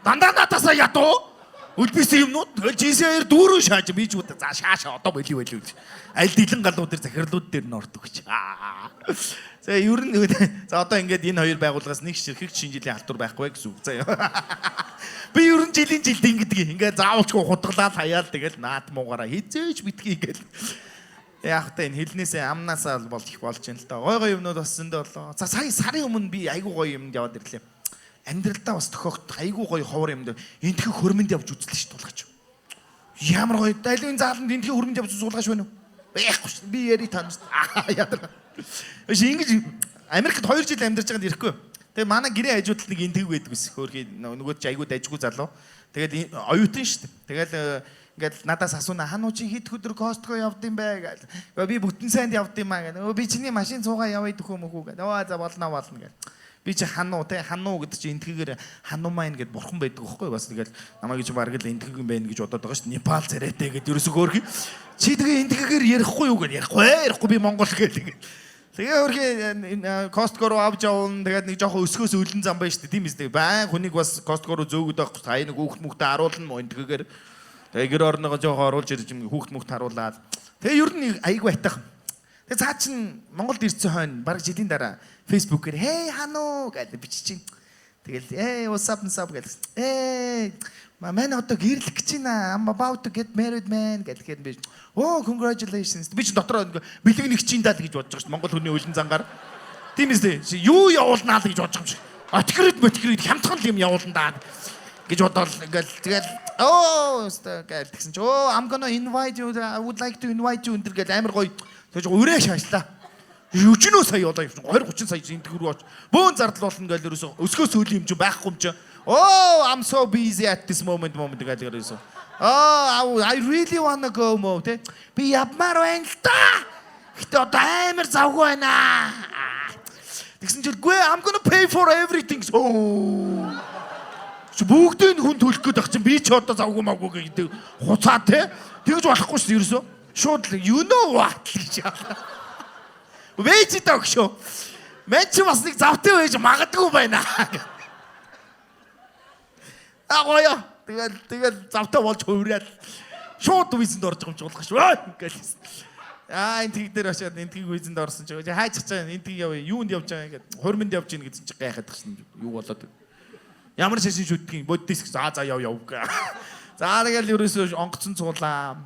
дандаа надасаа ядуу үлбисэн юмнууд тэгэл GCI-ээр дүүрэн шааж би ч удаа за шааша одоо болий болий гэж аль дэлэн галуу дээр захирлууд дээр нь ордог гэж. За ер нь за одоо ингээд энэ хоёр байгууллагаас нэг ширхэг шинэ жилийн алтур байхгүй гэсэн үг заяа. Би ер нь жилийн жилд ингэдэг. Ингээд заавалчгүй хутгалаад хаяал тэгэл наад муугаараа хизээч битгий ингээл. Яг та энэ хэлнээсээ амнаасаа бол их болж байна л да. Гой гой юмнууд бас зөндөө болоо. За сая сарын өмнө би айгүй гоё юмд яваад ирлээ. Амьдралдаа бас тохиогдох айгүй гоё ховор юмд энтхэн хөрмөнд явж үзлээ шүү тулгаж. Ямар гоё дайлын зааланд энтхэн хөрмөнд явж суулгаж байна уу? Байхгүй шүү. Би яри таньж. Ядраа. Биш ингэж Америкт 2 жил амьдарч байгаад ирэхгүй. Тэгээ манай гэрээ хажууд л нэг энтэг байдаг ус. Хөөрхий нөгөө чи айгүй дайжгүй залуу. Тэгээд оюутан шүү дээ. Тэгэл ингээл надаас асууна хануу чи хэд өдөр Costco явд юм бэ гэл. Би бүтэн сайнд явд юм аа гэл. Би чиний машин цуугаа явъя дөхөө мөхүү гэл. Оо за болно гэл. Би чи хануу те хануу гэдэг чи энтхэгээр хануу майн гэд бурхан байдаг байхгүй бас тэгэл намайг чи бараг л энтгэг юм байна гэж бодоод байгаа шүү. Непал царайтай гэд ерөөсөө хөөрхий. Чи тэгээ энтхэгээр ярихгүй юу гэл ярихгүй би Монгол гэл. Тэгээ хөөрхий Costco руу авч явна. Тэгээд нэг жоохон өсгөөс өлөн зам байна шүү дээ. Тийм үстэй. Байн хүнийг бас Costco руу зөөгöd байхгүй. Сая нэг хүүхд мөхтө харуулна мó энтхэгээр. Тэгээ гэр орныгоо жоохон оруулж ирж юм хүүхд мөхт харуулад. Тэгээ ер нь айгүй айтайхан. Тэгээ цаа чин Монголд ирсэн хойно бараг жилийн дараа Facebook-ээр hey хануу гэж бичиж чинь. Тэгэл hey what's up гэл. Hey манай одоо гэрлэх гэж байна. I'm about to get married man гэхээр би oh congratulations. Би чи дотроо бэлэг нэг чин даа л гэж бодож байгаа шүү. Монгол хүний өлөн зангаар. Тийм үстэй. Юу явуулнаа л гэж бодож байгаа юм шиг. Отгрид мотгрид хямдхан л юм явуулна даа гэж бодоол ингээл тэгэл оо өстой гэл тэгсэн чи оо I'm gonna invite you I would like to invite you энэ гэл амар гоё тэгж өрөө шаашлаа. Өчнөө сая болоо явчихсан 20 30 сая энтгэр рүү оч. Бөөн зардал болно гэл ерөөсөө өсгөөс хөлийн юм чи байхгүй юм чи. Oh I'm so busy at this moment гэл ерөөсөө. Oh I really wanna go mo тэ. Би явмаар байна л та. Гэтэ одоо амар завгүй байна. Тэгсэн чи үгүй I'm gonna pay for everything. Oh чи бүгдийг хүн төлөх гээд байх чинь би ч одоо завгүй маггүй гэдэг хуцаа те тэгж болохгүй шүү ерөөсөө шууд л you know what гэж яалаа. Вэж даа өгшөө. Мэн чи бас нэг завтай байж магадгүй байна. А гоё. Тэгэл завтай болж хувраад шууд визэнд орж байгаа юм чи болгох шүү. Ингээл. Аа энэ тийг дээр очиад энэ тийг визэнд орсон чи хайж чаа энэ тийг явъя. Юунд явж байгаа ингээд хурминд явж ийн гэсэн чи гайхаад тагсан. Юу болоод ямар шашин шүтгийн боддис за за яв яв гэ. За тэгэл ерөөсөө онгоцон цуулаа.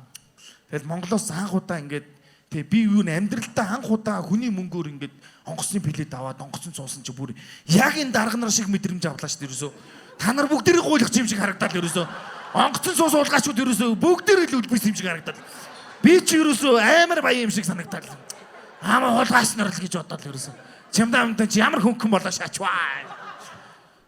Тэгэл Монголоос анх удаа ингээд тэг би юу н амьдралдаа анх удаа хүний мөнгөөр ингээд онгоцны билет аваад онгоцон цуусан чи бүр яг энэ дарга нар шиг мэдрэмж авлаа шүү дээ ерөөсөө. Та нар бүгдээрээ гуйлах юм шиг харагдал ерөөсөө. Онгоцон суус уулгаачуд ерөөсөө бүгдээрээ л үлбис юм шиг харагдал. Би чи ерөөсөө амар баян юм шиг санагдал. Ама хулгайч нар л гэж бодоод ерөөсөө. Чамдаа амтан чи ямар хөнгөн болоо шаачваа.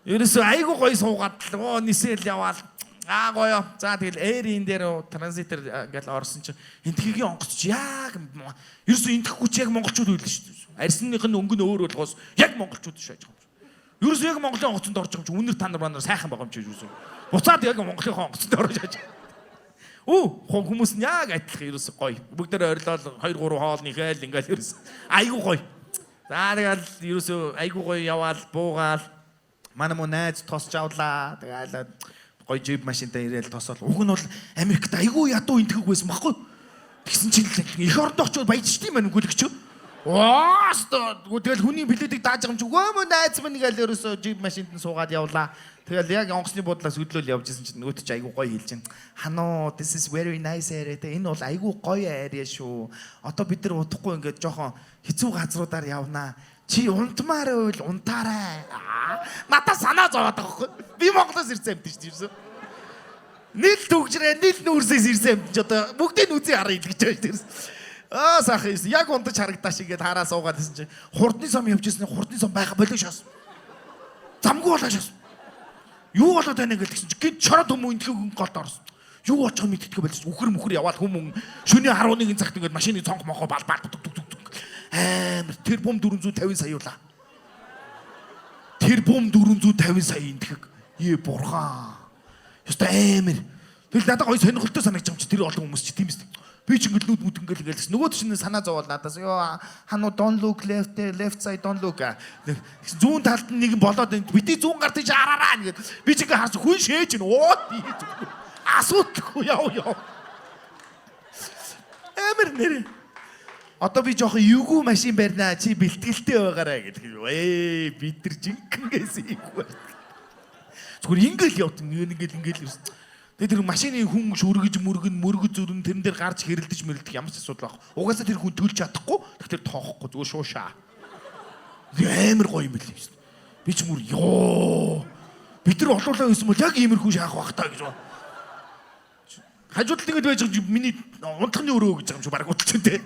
Ерөөсөө айгуу гоё суугаад л оо нисэл яваал. Аа гоё. За тэгэл Air-ийн дээр транзитер ингээл орсон чинь энтхигийн онгоц чи яг ерөөсөө энтхэхгүй чи яг монголчууд үйлээ шүү дээ. Арьсных нь өнгө нь өөр болгоос яг монголчууд шааж байгаа юм чи. Ерөөсөө яг Монголын онгоцонд орж байгаа юм чи үнэр та нар манар сайхан байгаа юм чи ерөөсөө. Буцаад яг Монголынхоо онгоцонд орж шааж. Үү хүмүүс нь яг адилхан ерөөсө гоё. Бүгдээр орилол 2 3 хоол нэхэл ингээл ерөөсө айгуу гоё. За тэгэл ерөөсө айгуу гоё яваал буугаал манай муу найз тосч авлаа. Тэгэл гоё джип машинтай ирээл тосоол. Уг нь бол Америкт айгуу ядуу энтгэг байсан байхгүй. Тэгсэн чинь эх оронд очиод баяжчт юм байна үгүйлгч. Оо тэгэл хүний билетийг дааж байгаа юм чи үгүй мөө найз минь ингээл ерөөсө джип машинд нь суугаад явлаа. Тэгэл яг онгоцны буудлаас хөдлөөл явж исэн чинь нөгөөт чи айгуу гоё хэлж чинь. Хануу, this is very nice area те. Энэ бол айгуу гоё area шүү. Одоо бид нар удахгүй ингээд жоохон хэцүү газруудаар явнаа. Чи унтмаар байвал унтаарай. Надаа санаа зовоод байгаа байхгүй. Би Монголоос ирсэн юм тийш тийм. Нийл түгжрээ, нийл нүүрсээс ирсэн юм чи одоо бүгдийг үзий хараа илгэж байгаа шүү дээ. Аа сайхан юм. Яг унтаж харагдаа шиг ингээд хараа суугаад исэн чинь хурдны сум явж ирсэн, хурдны сум байха болоо шээс. Замгүй болоо шээс. Юу болоод байна гэж тэгсэн чинь гинт чороо төмөн энтхэг голд орсон. Юу болж байгааг мэддэхгүй болсон. Үхэр мөхөр яваал хүм шөнийн 11 цагт ингээд машины цонх монхоо бал бал туг туг туг. Амар тэр бум 450 сая юулаа. Тэр бум 450 сая энтхэг. Е бурхан. Ёстой амар. Тэгэл надад гоё сонирхолтой санагдаж байгаа юм чи тэр олон хүмүүс чи тийм үст. Би ч ингээл нүд мүд ингээл ингээл нөгөө чинь санаа зовоол надаас ёо хануу don't look left, left side don't look. Тэгсэн зүүн талд нь нэг болоод бити зүүн гар тийш хараараа ингээд би ч ингээ харсан хүн шээж ин оо асуудалгүй яв яв. Амар нэр. Одоо би жоохон эвгүй машин барьнаа, чи бэлтгэлтэй байгаарай гэдэг. Ээ бид нар жинхэнээс эвгүй. Зүгээр ингээл явд ингээл ингээл ерөөс. Тэгээ тэр машины хүн шүргэж мөргөн мөргөж зүрэн тэрэн дээр гарч хэрэлдэж мэрэлдэх ямар ч асуудал байхгүй. Угаасаа тэр хүн төлж чадахгүй, тэгэхээр тоохгүй зүгээр шуушаа. Амар гоё юм байл юм шин. Би ч мөр ёо. Бид нар олуулаа байсан бол яг иймэрхүү шаах бах та гэж. Хажууд л ингэж байж байгаа миний унтахны өрөө гэж байгаа юм шиг баг удалч те.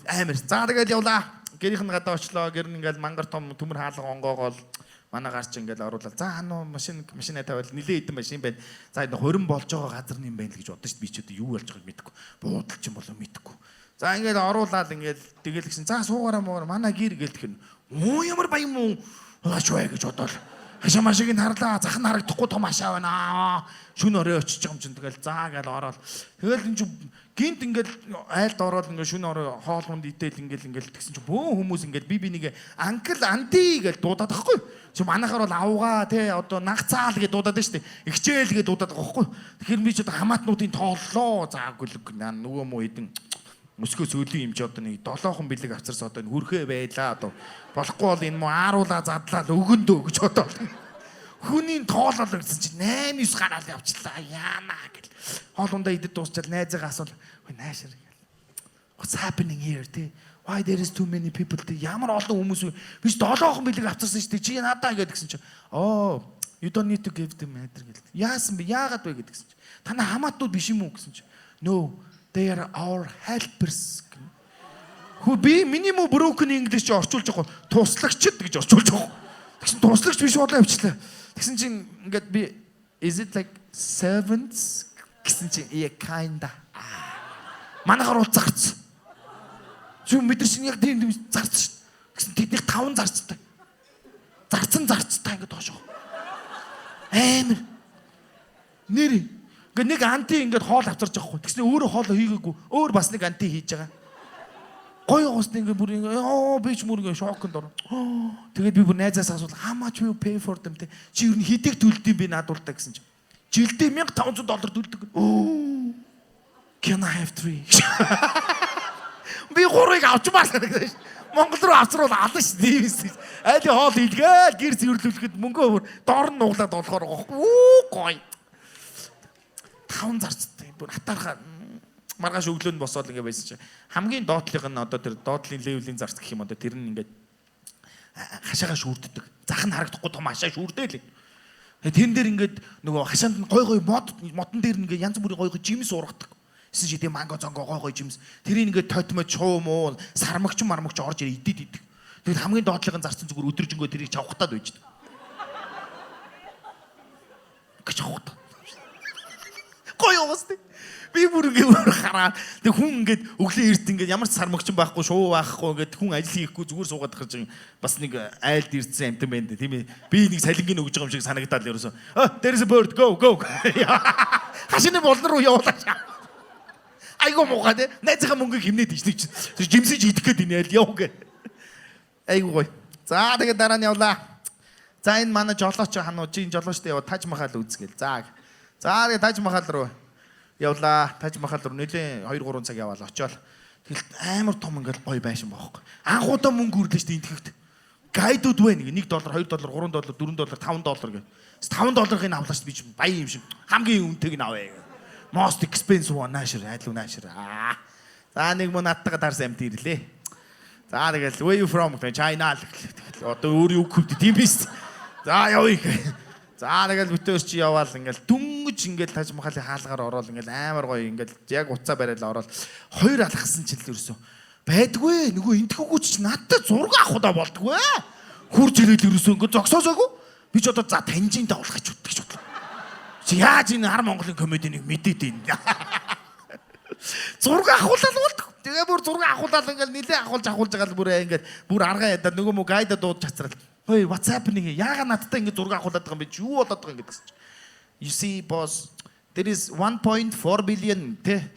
Амар. За тэгэл явлаа. Гэрийнх нь гадаа очлоо. Гэр нь ингээл мангар том төмөр хаалга онгоогоол манай гарч ингээл оруулаад за хануу машин машинаа тавиал нилээ хэдэн машин байна. За энэ хурим болж байгаа газар юм байна л гэж бодсон шүү дээ. Би ч одоо юу болж байгааг мэдэхгүй. Буудал ч юм болоо мэдэхгүй. За ингээл оруулаад ингээл тэгэл гисэн. За суугаараа муугаар манай гэр гээл тэгэхээр оо ямар баян муу хаач бай гэж бодоол. Хашаа машиг нь харлаа. Зах нь харагдахгүй том хашаа байна. Шүн орой очиж байгаа юм чинь тэгэл заа гээл ороод. Тэгэл энэ чинь гинт ингээл айлд ороод ингээл шүн орой хоол хүнд идээл ингээл ингээл тэгсэн чинь бөөн хүмүүс ингээл би би нэгэ uncle auntie гэж дуудаад байхгүй. Чи манайхаар бол авгаа те одоо нагцаал гэж дуудаад байна шүү дээ. Игчээл гэж дуудаад байгаа байхгүй. Тэгэхээр би ч одоо хамаатнуудын тооллоо. За гүлэг нөгөө муу хэдэн өсгөө сөүлийн юм чи одоо нэг долоохон бэлэг авчирс одоо энэ хөрхөө байлаа одоо болохгүй бол энэ муу ааруулаа задлаа өгөн дөө гэж бодоод хүний тоолол гэсэн чинь 8 9 гараал явчлаа яана гэл хоол ундаа идэд дуусчаал найзаагаа асуул хөөе наашир гэл what's happening here те, why there is too many people те, ямар олон хүмүүс вэ, би ч долоохон бэлэг авчирсан шүү дээ, чи надаа гэдэг гэсэн чинь oh, you don't need to give them matter гэл яасан бэ, яагаад вэ гэдгсэн чинь танай хамаатнууд биш юм уу гэсэн чинь no, they are our helpers. Хөө би миний мө broken English чи орчуулж байгаа туслагчд гэж орчуулж байгаа. Тэгсэн туслагч биш болоо явчлаа. Тэгсэн чинь ингээд би is it like servants гэсэн чинь yeah, kinda. Манайхаар бол зарц. Чи мэдэр чинь яг тийм тийм зарц шүү. Тэгсэн тэднийх таван зарцтай. Зарцан зарцтай ингээд доошоо. Амар. Нэр ингээд нэг auntie ингээд хоол авчирч байгаа хгүй. Тэгсэн өөрөө хоол хийгээгүй. Өөр бас нэг auntie хийж байгаа. Гоё гоос ингээд бүр ингээд ёо би ч мөр ингээд шоконд орно. Тэгээд би бүр найзаас асуул how much will you pay for them те. Чи ер нь хэдийг төлдөг би наадуултаа гэсэн чинь. Жилдээ 1500 доллар төлдөг. Оо. Can I have three? Би гурыг авчмаар санагдаж ш. Монгол руу авчруул ална ш. Тийм эс. Айлын хоол илгээл гэр цэвэрлүүлэхэд мөнгөө бүр доор нь нуглаад болохоор байгаа байхгүй. Үү гоё. Таван зарцтай. Бүр атаархаа маргааш өглөө нь босоод ингэ байсан чинь хамгийн доотлих нь одоо тэр доотлын level ийн зарц гэх юм одоо тэр нь ингээд хашаага шүүрддэг. Зах нь харагдахгүй том хашаа шүүрдээл. Тэгээ тэрэн дээр ингээд нөгөө хашаанд нь гой гой мод модон дээр ингээд янз бүрийн гой гой жимс ургадаг. Эсэн чи тийм манго зонго гой гой жимс. Тэрийг ингээд тотьмоо чуу муу сармагч мармагч орж ирээ идэд идэх. Тэгэд хамгийн доотлын зарцсан зүгээр өдөржингөө тэрийг чавхтаад байж. Гэж чавхтаа. Гоё уус тий. Би бүр ингээ бүр хараад тэг хүн ингээд өглөө эрт ингээд ямар ч сармагчин байхгүй, шуу байхгүй, ингээд хүн ажил хийхгүй зүгээр суугаад гарч бас нэг айлд ирсэн амтан байна тийм ээ. Би нэг салингийн өгж байгаа юм шиг санагдаад л ерөөсөө. Ah, there is a bird, go go. Хашины болон руу явуулаач. Айгу муухай те. Найзынхаа мөнгийг хэмнээд ижлэг чинь. Тэр жимсэж идэх гээд инээл яв гэ. Айгу гоё. За тэгээд дараа нь явлаа. За энэ манай жолооч хануу чи энэ жолоочтой яваа Таж Махал үзгээл. За. За тэгээд Таж Махал руу явлаа. Таж Махал руу нэлээд 2 3 цаг яваал очиод. Тэгэл амар том ингээл гоё байшин бохоо. Анх удаа мөнгө үрлээ шүү дээ энтгэхт. Guide ууд байна. 1 доллар, 2 доллар, 3 доллар, 4 доллар, 5 доллар гэх. 5 долларын авлаа шүү дээ би чи баян юм шиг. Хамгийн үнэтэйг нь авъя. Most expensive one наашир, айлуу наашир. Аа. За нэг мөн надтайгаа таарсан амт ирлээ. За тэгэл where you from гэх China л гэхэл. Одоо өөр юу гэвд тийм биз. За явъя. За тэгэл битээр чи яваал ингээл дүнгэж ингээл Таж Махалын хаалгаар ороод ингээл амар гоё ингээл яг уцаа барайл ороод хоёр алхсан чил ерөөсөө байдгүй нөгөө энтгэхүүч чи надтай зураг авах удаа болдгоо. Хурж ирээд ерөөсөө ингээд зогсоосоогүй. Би ч одоо за таньжин дагуулах гэж боддог гэж бодлоо. Чи яаж энэ хар Монголын комединийг мэдээд байна. Зураг авахулаад болдог. Тэгээ бүр зураг авахулаад ингээл нилээ авахулж авахулж байгаа л бүр ингээл бүр аргаа ядаа нөгөө мө guide аа дуудаж чацрал. Хөөе, what's happening? Яагаад надтай ингэ зураг авахулаад байгаа юм бэ? Чи юу болоод байгаа юм гэдгсэн чи. You see boss, there is 1.4 billion тэ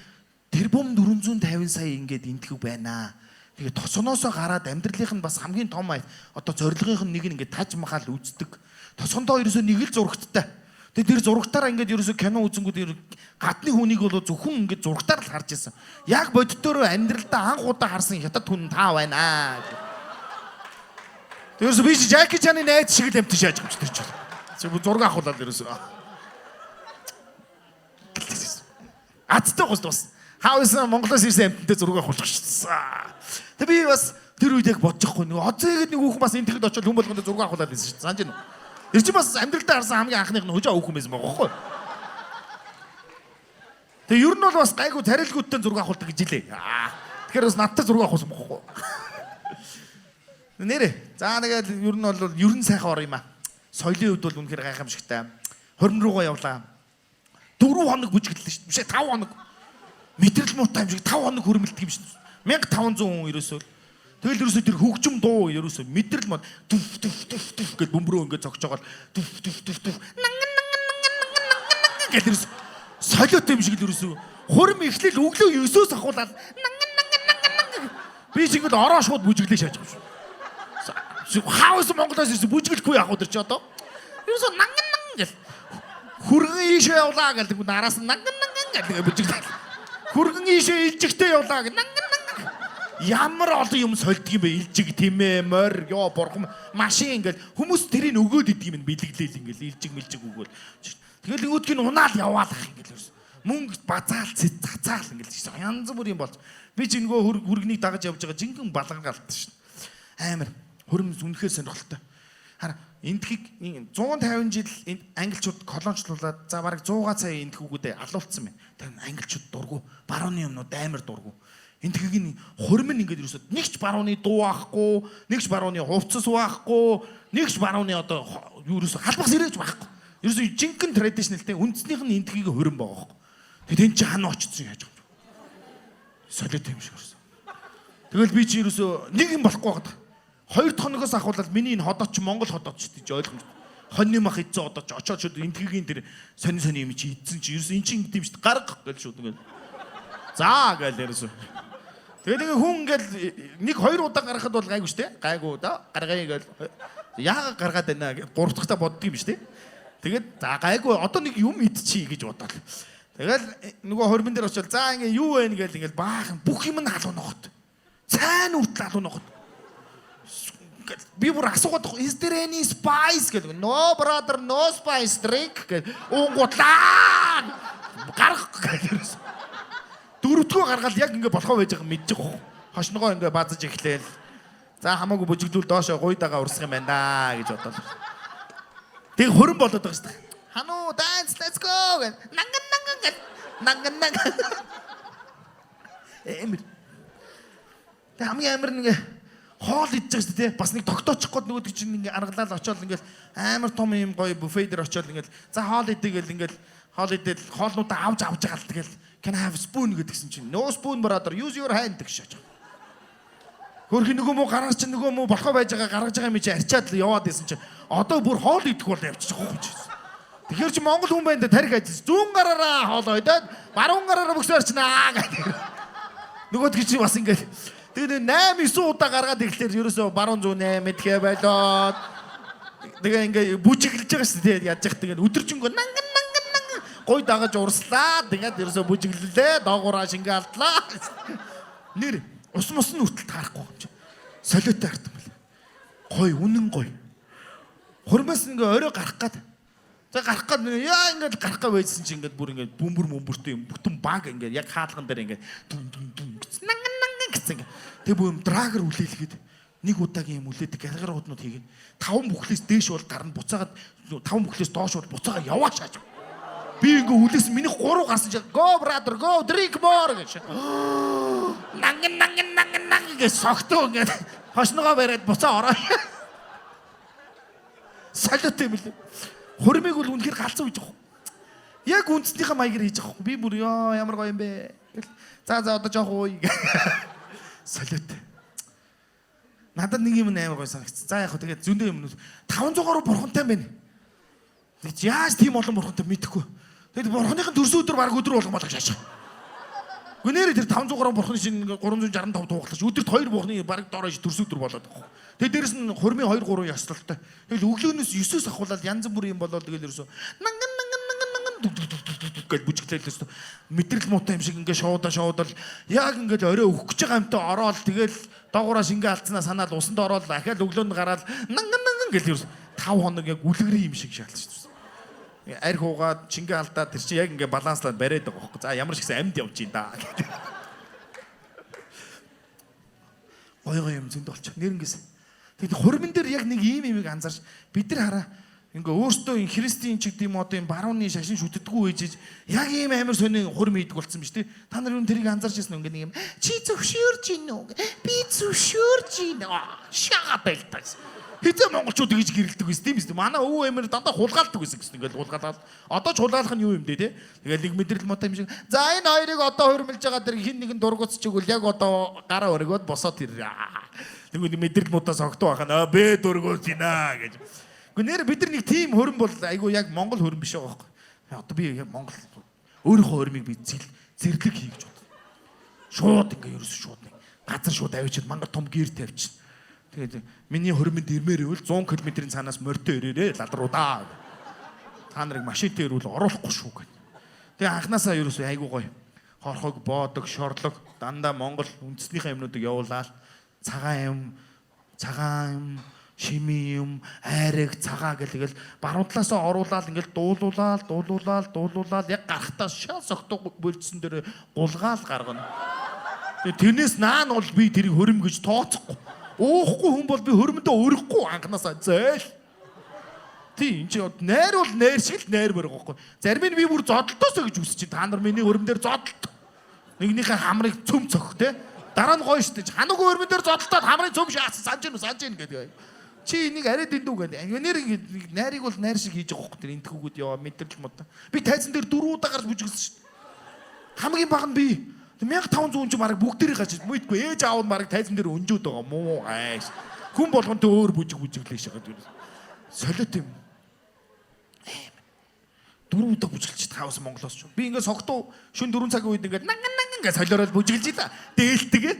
тэрбум 450 сая ингээд энтгэв байна. Тэгээ тосгоноосоо гараад амьдралынх нь бас хамгийн том одоо зорилгынх нь нэг нь ингээд Таж Махал үздэг. Тосгондоо ерөөсөө нэг л зурагттай. Тэгээ тэр зурагтаараа ингээд ерөөсөө кино үзэнгүүд гадны хүнийг бол зөвхөн ингээд зурагтаар л харж исэн. Яг боддоороо амьдралдаа анх удаа харсан хятад хүн та байна. Тэрээс би чи Жаки Чаны найз шиг л амт шааж байгаа юм чи тэр чинь. Чи зураг авахулаад ерөөсөө. Азтай гос бас. Хавс Монголоос ирсэн амтантай зураг авахулчих шээ. Тэг би бас тэр үед яг бодож байхгүй нөгөө Озэгэд нэг хүүхэн бас энэ тэгэд очиод хүн болгонд зураг авахулаад байсан шүү дээ. Санаж байна уу? Тэр чинь бас амьдралдаа харсан хамгийн анхных нь хөжөө хүүхэн байсан байгаа байхгүй. Тэгээ ер нь бол бас гайгүй царилгүйдтэй зураг авахулдаг гэж хэлээ. Тэгэхээр бас надтай зураг авахулсан байхгүй. Нэрэ. За тэгээд ер нь бол ер нь сайхан ор юм аа. Соёлын хувьд бол үнэхээр гайхамшигтай. Хорин руугаа явлаа. 4 хоног бүжиглэлээ шүү дээ. Биш 5 хоног. Мэдрэл муутай юм шиг 5 хоног хөрмөлдөг юм шиг. 1500 хүн ерөөсөө. Тэгэл ерөөсөө тэр хөгжим дуу ерөөсөө мэдрэл мод түф түф түф түф гэд бөмбөрөө ингээд зогсож байгаа л түф түф түф түф нанган нанган нанган нанган гэл ерөөсөө солиот юм шиг л ерөөсөө хурим эхлэл өглөө 9-өөс ахуулаад нанган нанган нанган нанган би ч ингээд ороо шууд бүжиглээ шааж байгаа шүү. Хаус Монголоос ирсэн бүжиглэхгүй яах вэ тэр чи одоо? Ерөөсөө нанган нанган гэл хөргөн ийшээ явлаа гэл нараас нанган нанган гэл бүжиглээ. Хөргөн ийшээ илжигтэй явлаа гэл нанган нанган. Ямар олон юм сольдог юм бэ? Илжиг тимээ, морь, ёо бурхан, машин ингээл хүмүүс тэрийг өгөөд идэг юм бэлэглээл ингээл илжиг мэлжиг өгөөл. Тэгэл өөдгийг нь унаал яваалах ингээл ерөөс. Мөнгө базаал цацаал ингээл янз бүрийн болж. Би ч нөгөө хүргэнийг дагаж явж байгаа жинхэнэ балгаргалт шин. Амар хөрөм үнэхээр сонирхолтой. Хара эндхийг 150 жил англичууд колоничлуулад за бараг 100 сая эндхүүгүүдээ алуулсан байна. Тэр англичууд дургу, барууны юмнууд амар дургу. Эндхийг нь хурим нь ингээд ерөөсөө нэг ч барууны дуу байхгүй, нэг ч барууны хувцас байхгүй, нэг ч барууны одоо ерөөсөө халбах сэрэж байхгүй. Ерөөсөө жинхэнэ traditional те үндснийх нь эндхийг хурим байгаа байхгүй. Тэгээд эн чинь хана очсон яаж байгаа юм. Солиот юм шиг ерөөсөө. Тэгэл би чи ерөөсөө нэг юм болохгүй байгаа. Хоёр дахь хоногоос ахуулаад миний энэ ходооч Монгол ходооч гэж ойлгомжтой. Хоньны мах идсэн ходооч очоод шууд энтхигийн тэр сони сони юм чи идсэн чи ерөөсөө эн чинь ингэдэм шүү дээ. Гарга гэл шууд ингээл. За гэл ерөөсөө. Тэгээд ингээ хүн ингээл нэг хоёр удаа гаргахад бол гайгүй шүү дээ. Гайгүй да гаргая гэл. Яагаад гаргаад байна гэж гурав дахьтаа боддөг юм шүү дээ. Тэгээд за гайгүй одоо нэг юм идчихье гэж бодоод. Тэгэл нөгөө хормон дээр очоод за ингээ юу вэ гэл ингээл баахан бүх юм нь халуун ногот. Цайн үртэл халуун ногот. Би бүр асуугаад is there any spice гэл. No brother, no spice drink гэл. Уунгуутлаа. Гарах гэл. Дөрөвдгөө гаргаад яг ингээ болохоо байж байгаа мэдчих واخ. Хошногоо ингээ баазаж эхлээл. За хамаагүй бүжиглүүл доошоо гуйдагаа урсах юм байна да гэж бодлоо. Тэг хөрөн болоод байгаа шүү дээ. Хануу dance let's go гэл. Нанган нанган гэл. Нанган нанган. Эмэр. Тэг хамгийн амар нэг хоол идэж байгаа шүү дээ. Бас нэг тогтоочих гээд нөгөөдөг чинь ингээ аргалал очиод ингээл амар том юм гоё буфе дээр очиод ингээл за хоол идэ гэл ингээл хоол идэл хоолнуудаа авч авч байгаа л тэгэл can I have spoon гэдгсэн чинь no spoon brother, use your hand гэж шааж байгаа. Хөрхи нөгөө муу гараар чинь нөгөө муу болохоо байж байгаа гаргаж байгаа юм чи арчаад л яваад исэн чинь одоо бүр хоол идэх бол явчих واخ чи. Тэгэхээр чи Монгол хүн байна да тарих ажиллаж зүүн гараараа хоолоо идээд баруун гараараа бөксөө арчнаа гэдэг. Нөгөөдг чи бас ингээд тэгээ 8 9 удаа гаргаад ирэхлээр ерөөсөө баруун зүүн 8 мэдхээ болоод тэгээ ингээд бүжиглэж байгаа шүү дээ яаж яах тэгээд өдөржингөө нанган нанган нанган гой дагаж урслаа тэгээд ерөөсөө бүжиглэлээ доогоороо шингээ алдлаа. Нэр ус мус нь хүртэл таарахгүй юм чи. Солиотой харт юм байна. Гой үнэн гой. Хурмаас ингээ орой гарах гад. За гарах гад яа ингээд гарах гад байжсэн чи ингээд бүр ингээд бөмбөр мөмбөртэй юм бүтэн баг ингээд яг хаалган дээр ингээд дүн дүн дүн гэсэн нанган нанган гэсэн ингээд тэг бүр юм драгер үлээлгээд нэг удаагийн юм үлээдэг галгаар уднууд хийгээд таван бүхлээс дээш бол гарна буцаагаад таван бүхлээс доош бол буцаагаа яваа шааж. Би ингээ үлээс миний гурав гарсан чи go brother go drink more гэж. Нанган нанган нанган нанган гэж согтуу ингээд хошногоо бариад буцаа ороо. Солиот юм лээ. Хурмыг бол үнэхээр галзуу хийж байгаа. Яг үндснийхээ маягаар хийж байгаа. Би бүр ёо ямар гоё юм бэ. За за одоо жоох уу. Солиот. Надад нэг юм амар гоё санагдсан. За яг хөө тэгээд зөндөө юм 500 гаруй бурхантай юм байна. Тэгж яаж тийм олон бурхантай мэдэхгүй. Тэгэд бурханыхын төрсөн өдөр баг өдөр болгон болгож шаашаа. Гүнээр тэр 500 гаруй бурхны шинэ 365 тууглаж өдөрт 2 бурхны баг дороо төрсөн өдөр болоод байгаа. Тэгээд дээрэс нь хурмын 2 3 ёслолтой. Тэгэл өглөөнөөс 9-өөс ахуулаад янз бүрийн юм болоод тэгэл ерөөсөө нанган нанган нанган нанган гэж бүжиглээл ерөөсөө мэдрэл муутай юм шиг ингээ шоуда шоудал яг ингээд орой өгөх гэж байгаа юмтай ороод тэгэл доогуураас ингээ алдснаа санаал усанд ороод ахаал өглөөнд гараад нанган нанган гэл ерөөсөө 5 хоног яг үлгэрийн юм шиг шаалж шээ. Арх уугаад чингээ алдаад тэр чинь яг ингээ баланслаад бариад байгаа байхгүй. За ямар ч гэсэн амьд явж юм да гэдэг. Гой гой юм зөнд болчих. Нэрнгээс. Тэгэд хурман дээр яг нэг ийм имийг анзаарч бид нар хараа ингээ өөртөө энэ христийн ч гэдэг юм одоо энэ барууны шашин шүтдэггүй байж яг ийм амар сонин хурм хийдэг болсон биз дээ. Та нар юу тэрийг анзаарч ирсэн үү? Ингээ нэг юм чи зөвшөөрж гин үү? Би зөвшөөрж гин. Шагаа байлтаа гэсэн. Хизээ монголчууд ингэж гэрэлдэг байсан тийм үү? Манай өвөө эмээр дандаа хулгаалдаг байсан гэсэн. Ингээл хулгаалаад одоо ч хулгаалах нь юу юм бэ те? Тэгэл нэг мэдрэл муутай юм шиг. За энэ хоёрыг одоо хөрмөлж байгаа дэр хин нэгэн дургуц чигвэл яг одоо гараа өргөөд босоод ирээ. Тэгвэл мэдрэл муутай согтуу байх нь бэ дургуц гинэ гэж. Гэхдээ нэр бид нар нэг тийм хөрөн бол айгу яг монгол хөрөн биш байгаа байхгүй. Одоо би монгол өөрийнхөө хөрмийг би зэрлэг хий гэж бодно. Шууд ингээ ерөөсөө шууд нэг газар шууд авчиад мангар том гэр тавьчихна. Тэгээд миний хөрмөнд ирмээр ивэл 100 км-ийн цаанаас морьтой ирээрээ лалруудаа. Та нарыг машинтай ирвэл оруулахгүй шүү гэх. Тэгээ анханасаа ерөөсөө айгуу гоё. Хорхог, боодог, шорлог дандаа Монгол үндэснийхээ юмнуудыг явуулаад цагаан юм, шими юм, айраг, цагаа гэл тэгэл баруун талаасаа оруулаад ингээл дуулуулаад яг гарахтаа шал согтуу болцсон дээр гулгаал гаргана. Тэгээ тэрнээс наан бол би тэрийг хөрөм гэж тооцохгүй. Уухгүй хүн бол би хөрмөндөө өрөхгүй анханасаа зээл. Тий, энэ чи найр бол найр шиг л найр барих байхгүй. Зарим нь би бүр зодолтоосоо гэж үсэж чинь та нар миний хөрөм дээр зодолт. Нэгнийхээ хамрыг цөм цөх те. Дараа нь гоё шүү дээ. Ханаагүй хөрмөн дээр зодолтоод хамрыг цөм шаасан санаж гин үү санаж гин гэдэг. Чи энийг арай дэндүү гэдэг. Нэр найрыг бол найр шиг хийж байгаа байхгүй. Тэр энтхүүгүүд ёо мэдрэл мод. Би тайзан дээр 4 удаа гарч бүжиглсэн шүү дээ. Хамгийн бага нь би 1500 хүн чинь бараг бүгдээрээ гарч мэдгүй ээж аав нь бараг тайзан дээр өнжөөд байгаа муу ааш. Хүн болгонтой өөр бүжиг бүжиглээ шагаад. Солиот юм. 4 удаа бүжиглэж таавс Монголоос ч. Би ингээ согтуу шүн 4 цагийн үед ингээ нанган нанган ингээ солиорол бүжиглж ийлээ. Дээлтэйгээ.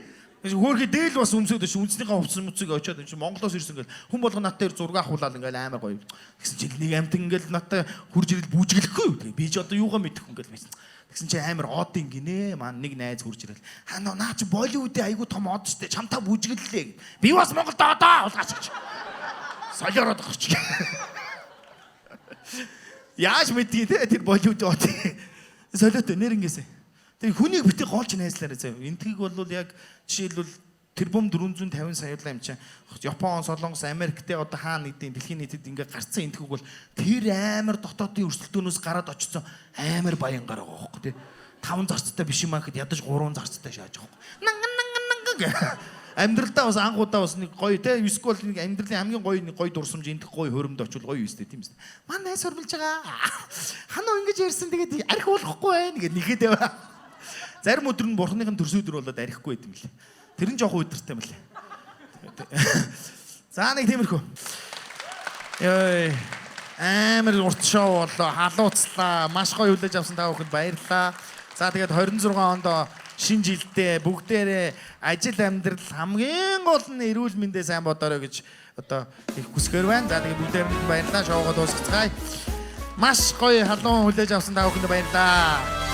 Хөөхий дээл бас өмсөөд ш үндэснийхээ хувцас мөцөг очиод энэ чинь Монголоос ирсэн ингээл хүн болгон надтай зураг авахулаад ингээл амар гоё. Тэгсэн чинь нэг амтан ингээл надтай хурж ирэл бүжиглэхгүй. Тэгээ би ч одоо юугаа мэдэх ингээл байсан. Тэгсэн чинь амар одын гинэ. Маань нэг найз хурж ирэл. Хаа наа чи Болливуудын айгуу том од штэ. Чамтаа бүжиглэлээ. Би бас Монголд одоо хулгаач гэж. Солиороод гарч. Яаж мэдгийг те тэр Болливуудын од. Солиотой нэрнгээсэ. Тэр хүнийг битгий голж найзлаарай заяа. Энтгийг бол яг жишээлбэл тэрбум 450 саяулаа юм чинь Япон, Солонгос, Америктэй одоо хаана нэгдийн дэлхийн нийтэд ингээ гарцсан энтхүүг бол тэр амар дотоодын өрсөлдөөнөөс гараад очсон амар баян гар байгаа хөөхгүй тий. 5 зарцтай биш юм аа гэхэд ядаж 3 зарцтай шааж байгаа хөөхгүй. Нанган нанган нанган гэ. Амьдралдаа бас анх удаа бас нэг гоё те эсвэл нэг амьдралын хамгийн гоё нэг гоё дурсамж энтх гоё хөрөмд очвол гоё юустэй тийм үстэй. Манай найз хөрмөлж байгаа. Ханаа ингэж ярьсан тэгээд арх уулахгүй байна гэд нэхэд яваа. Зарим өдөр нь бурхных нь төрсөн өдөр болоод архихгүй байт юм лээ. Тэр нь жоохон өдөртэй юм лээ. За нэг тиймэрхүү. Йой. Амар урт шоу боллоо. Халууцлаа. Маш гоё хүлээж авсан та бүхэнд баярлалаа. За тэгээд 26 онд шинэ жилдээ бүгдээрээ ажил амьдрал хамгийн гол нь эрүүл мэндээ сайн бодоорой гэж одоо их хүсгээр байна. За тэгээд бүгдээрэнд баярлалаа. Шоугаа дуусгацгаая. Маш гоё халуун хүлээж авсан та бүхэнд баярлалаа.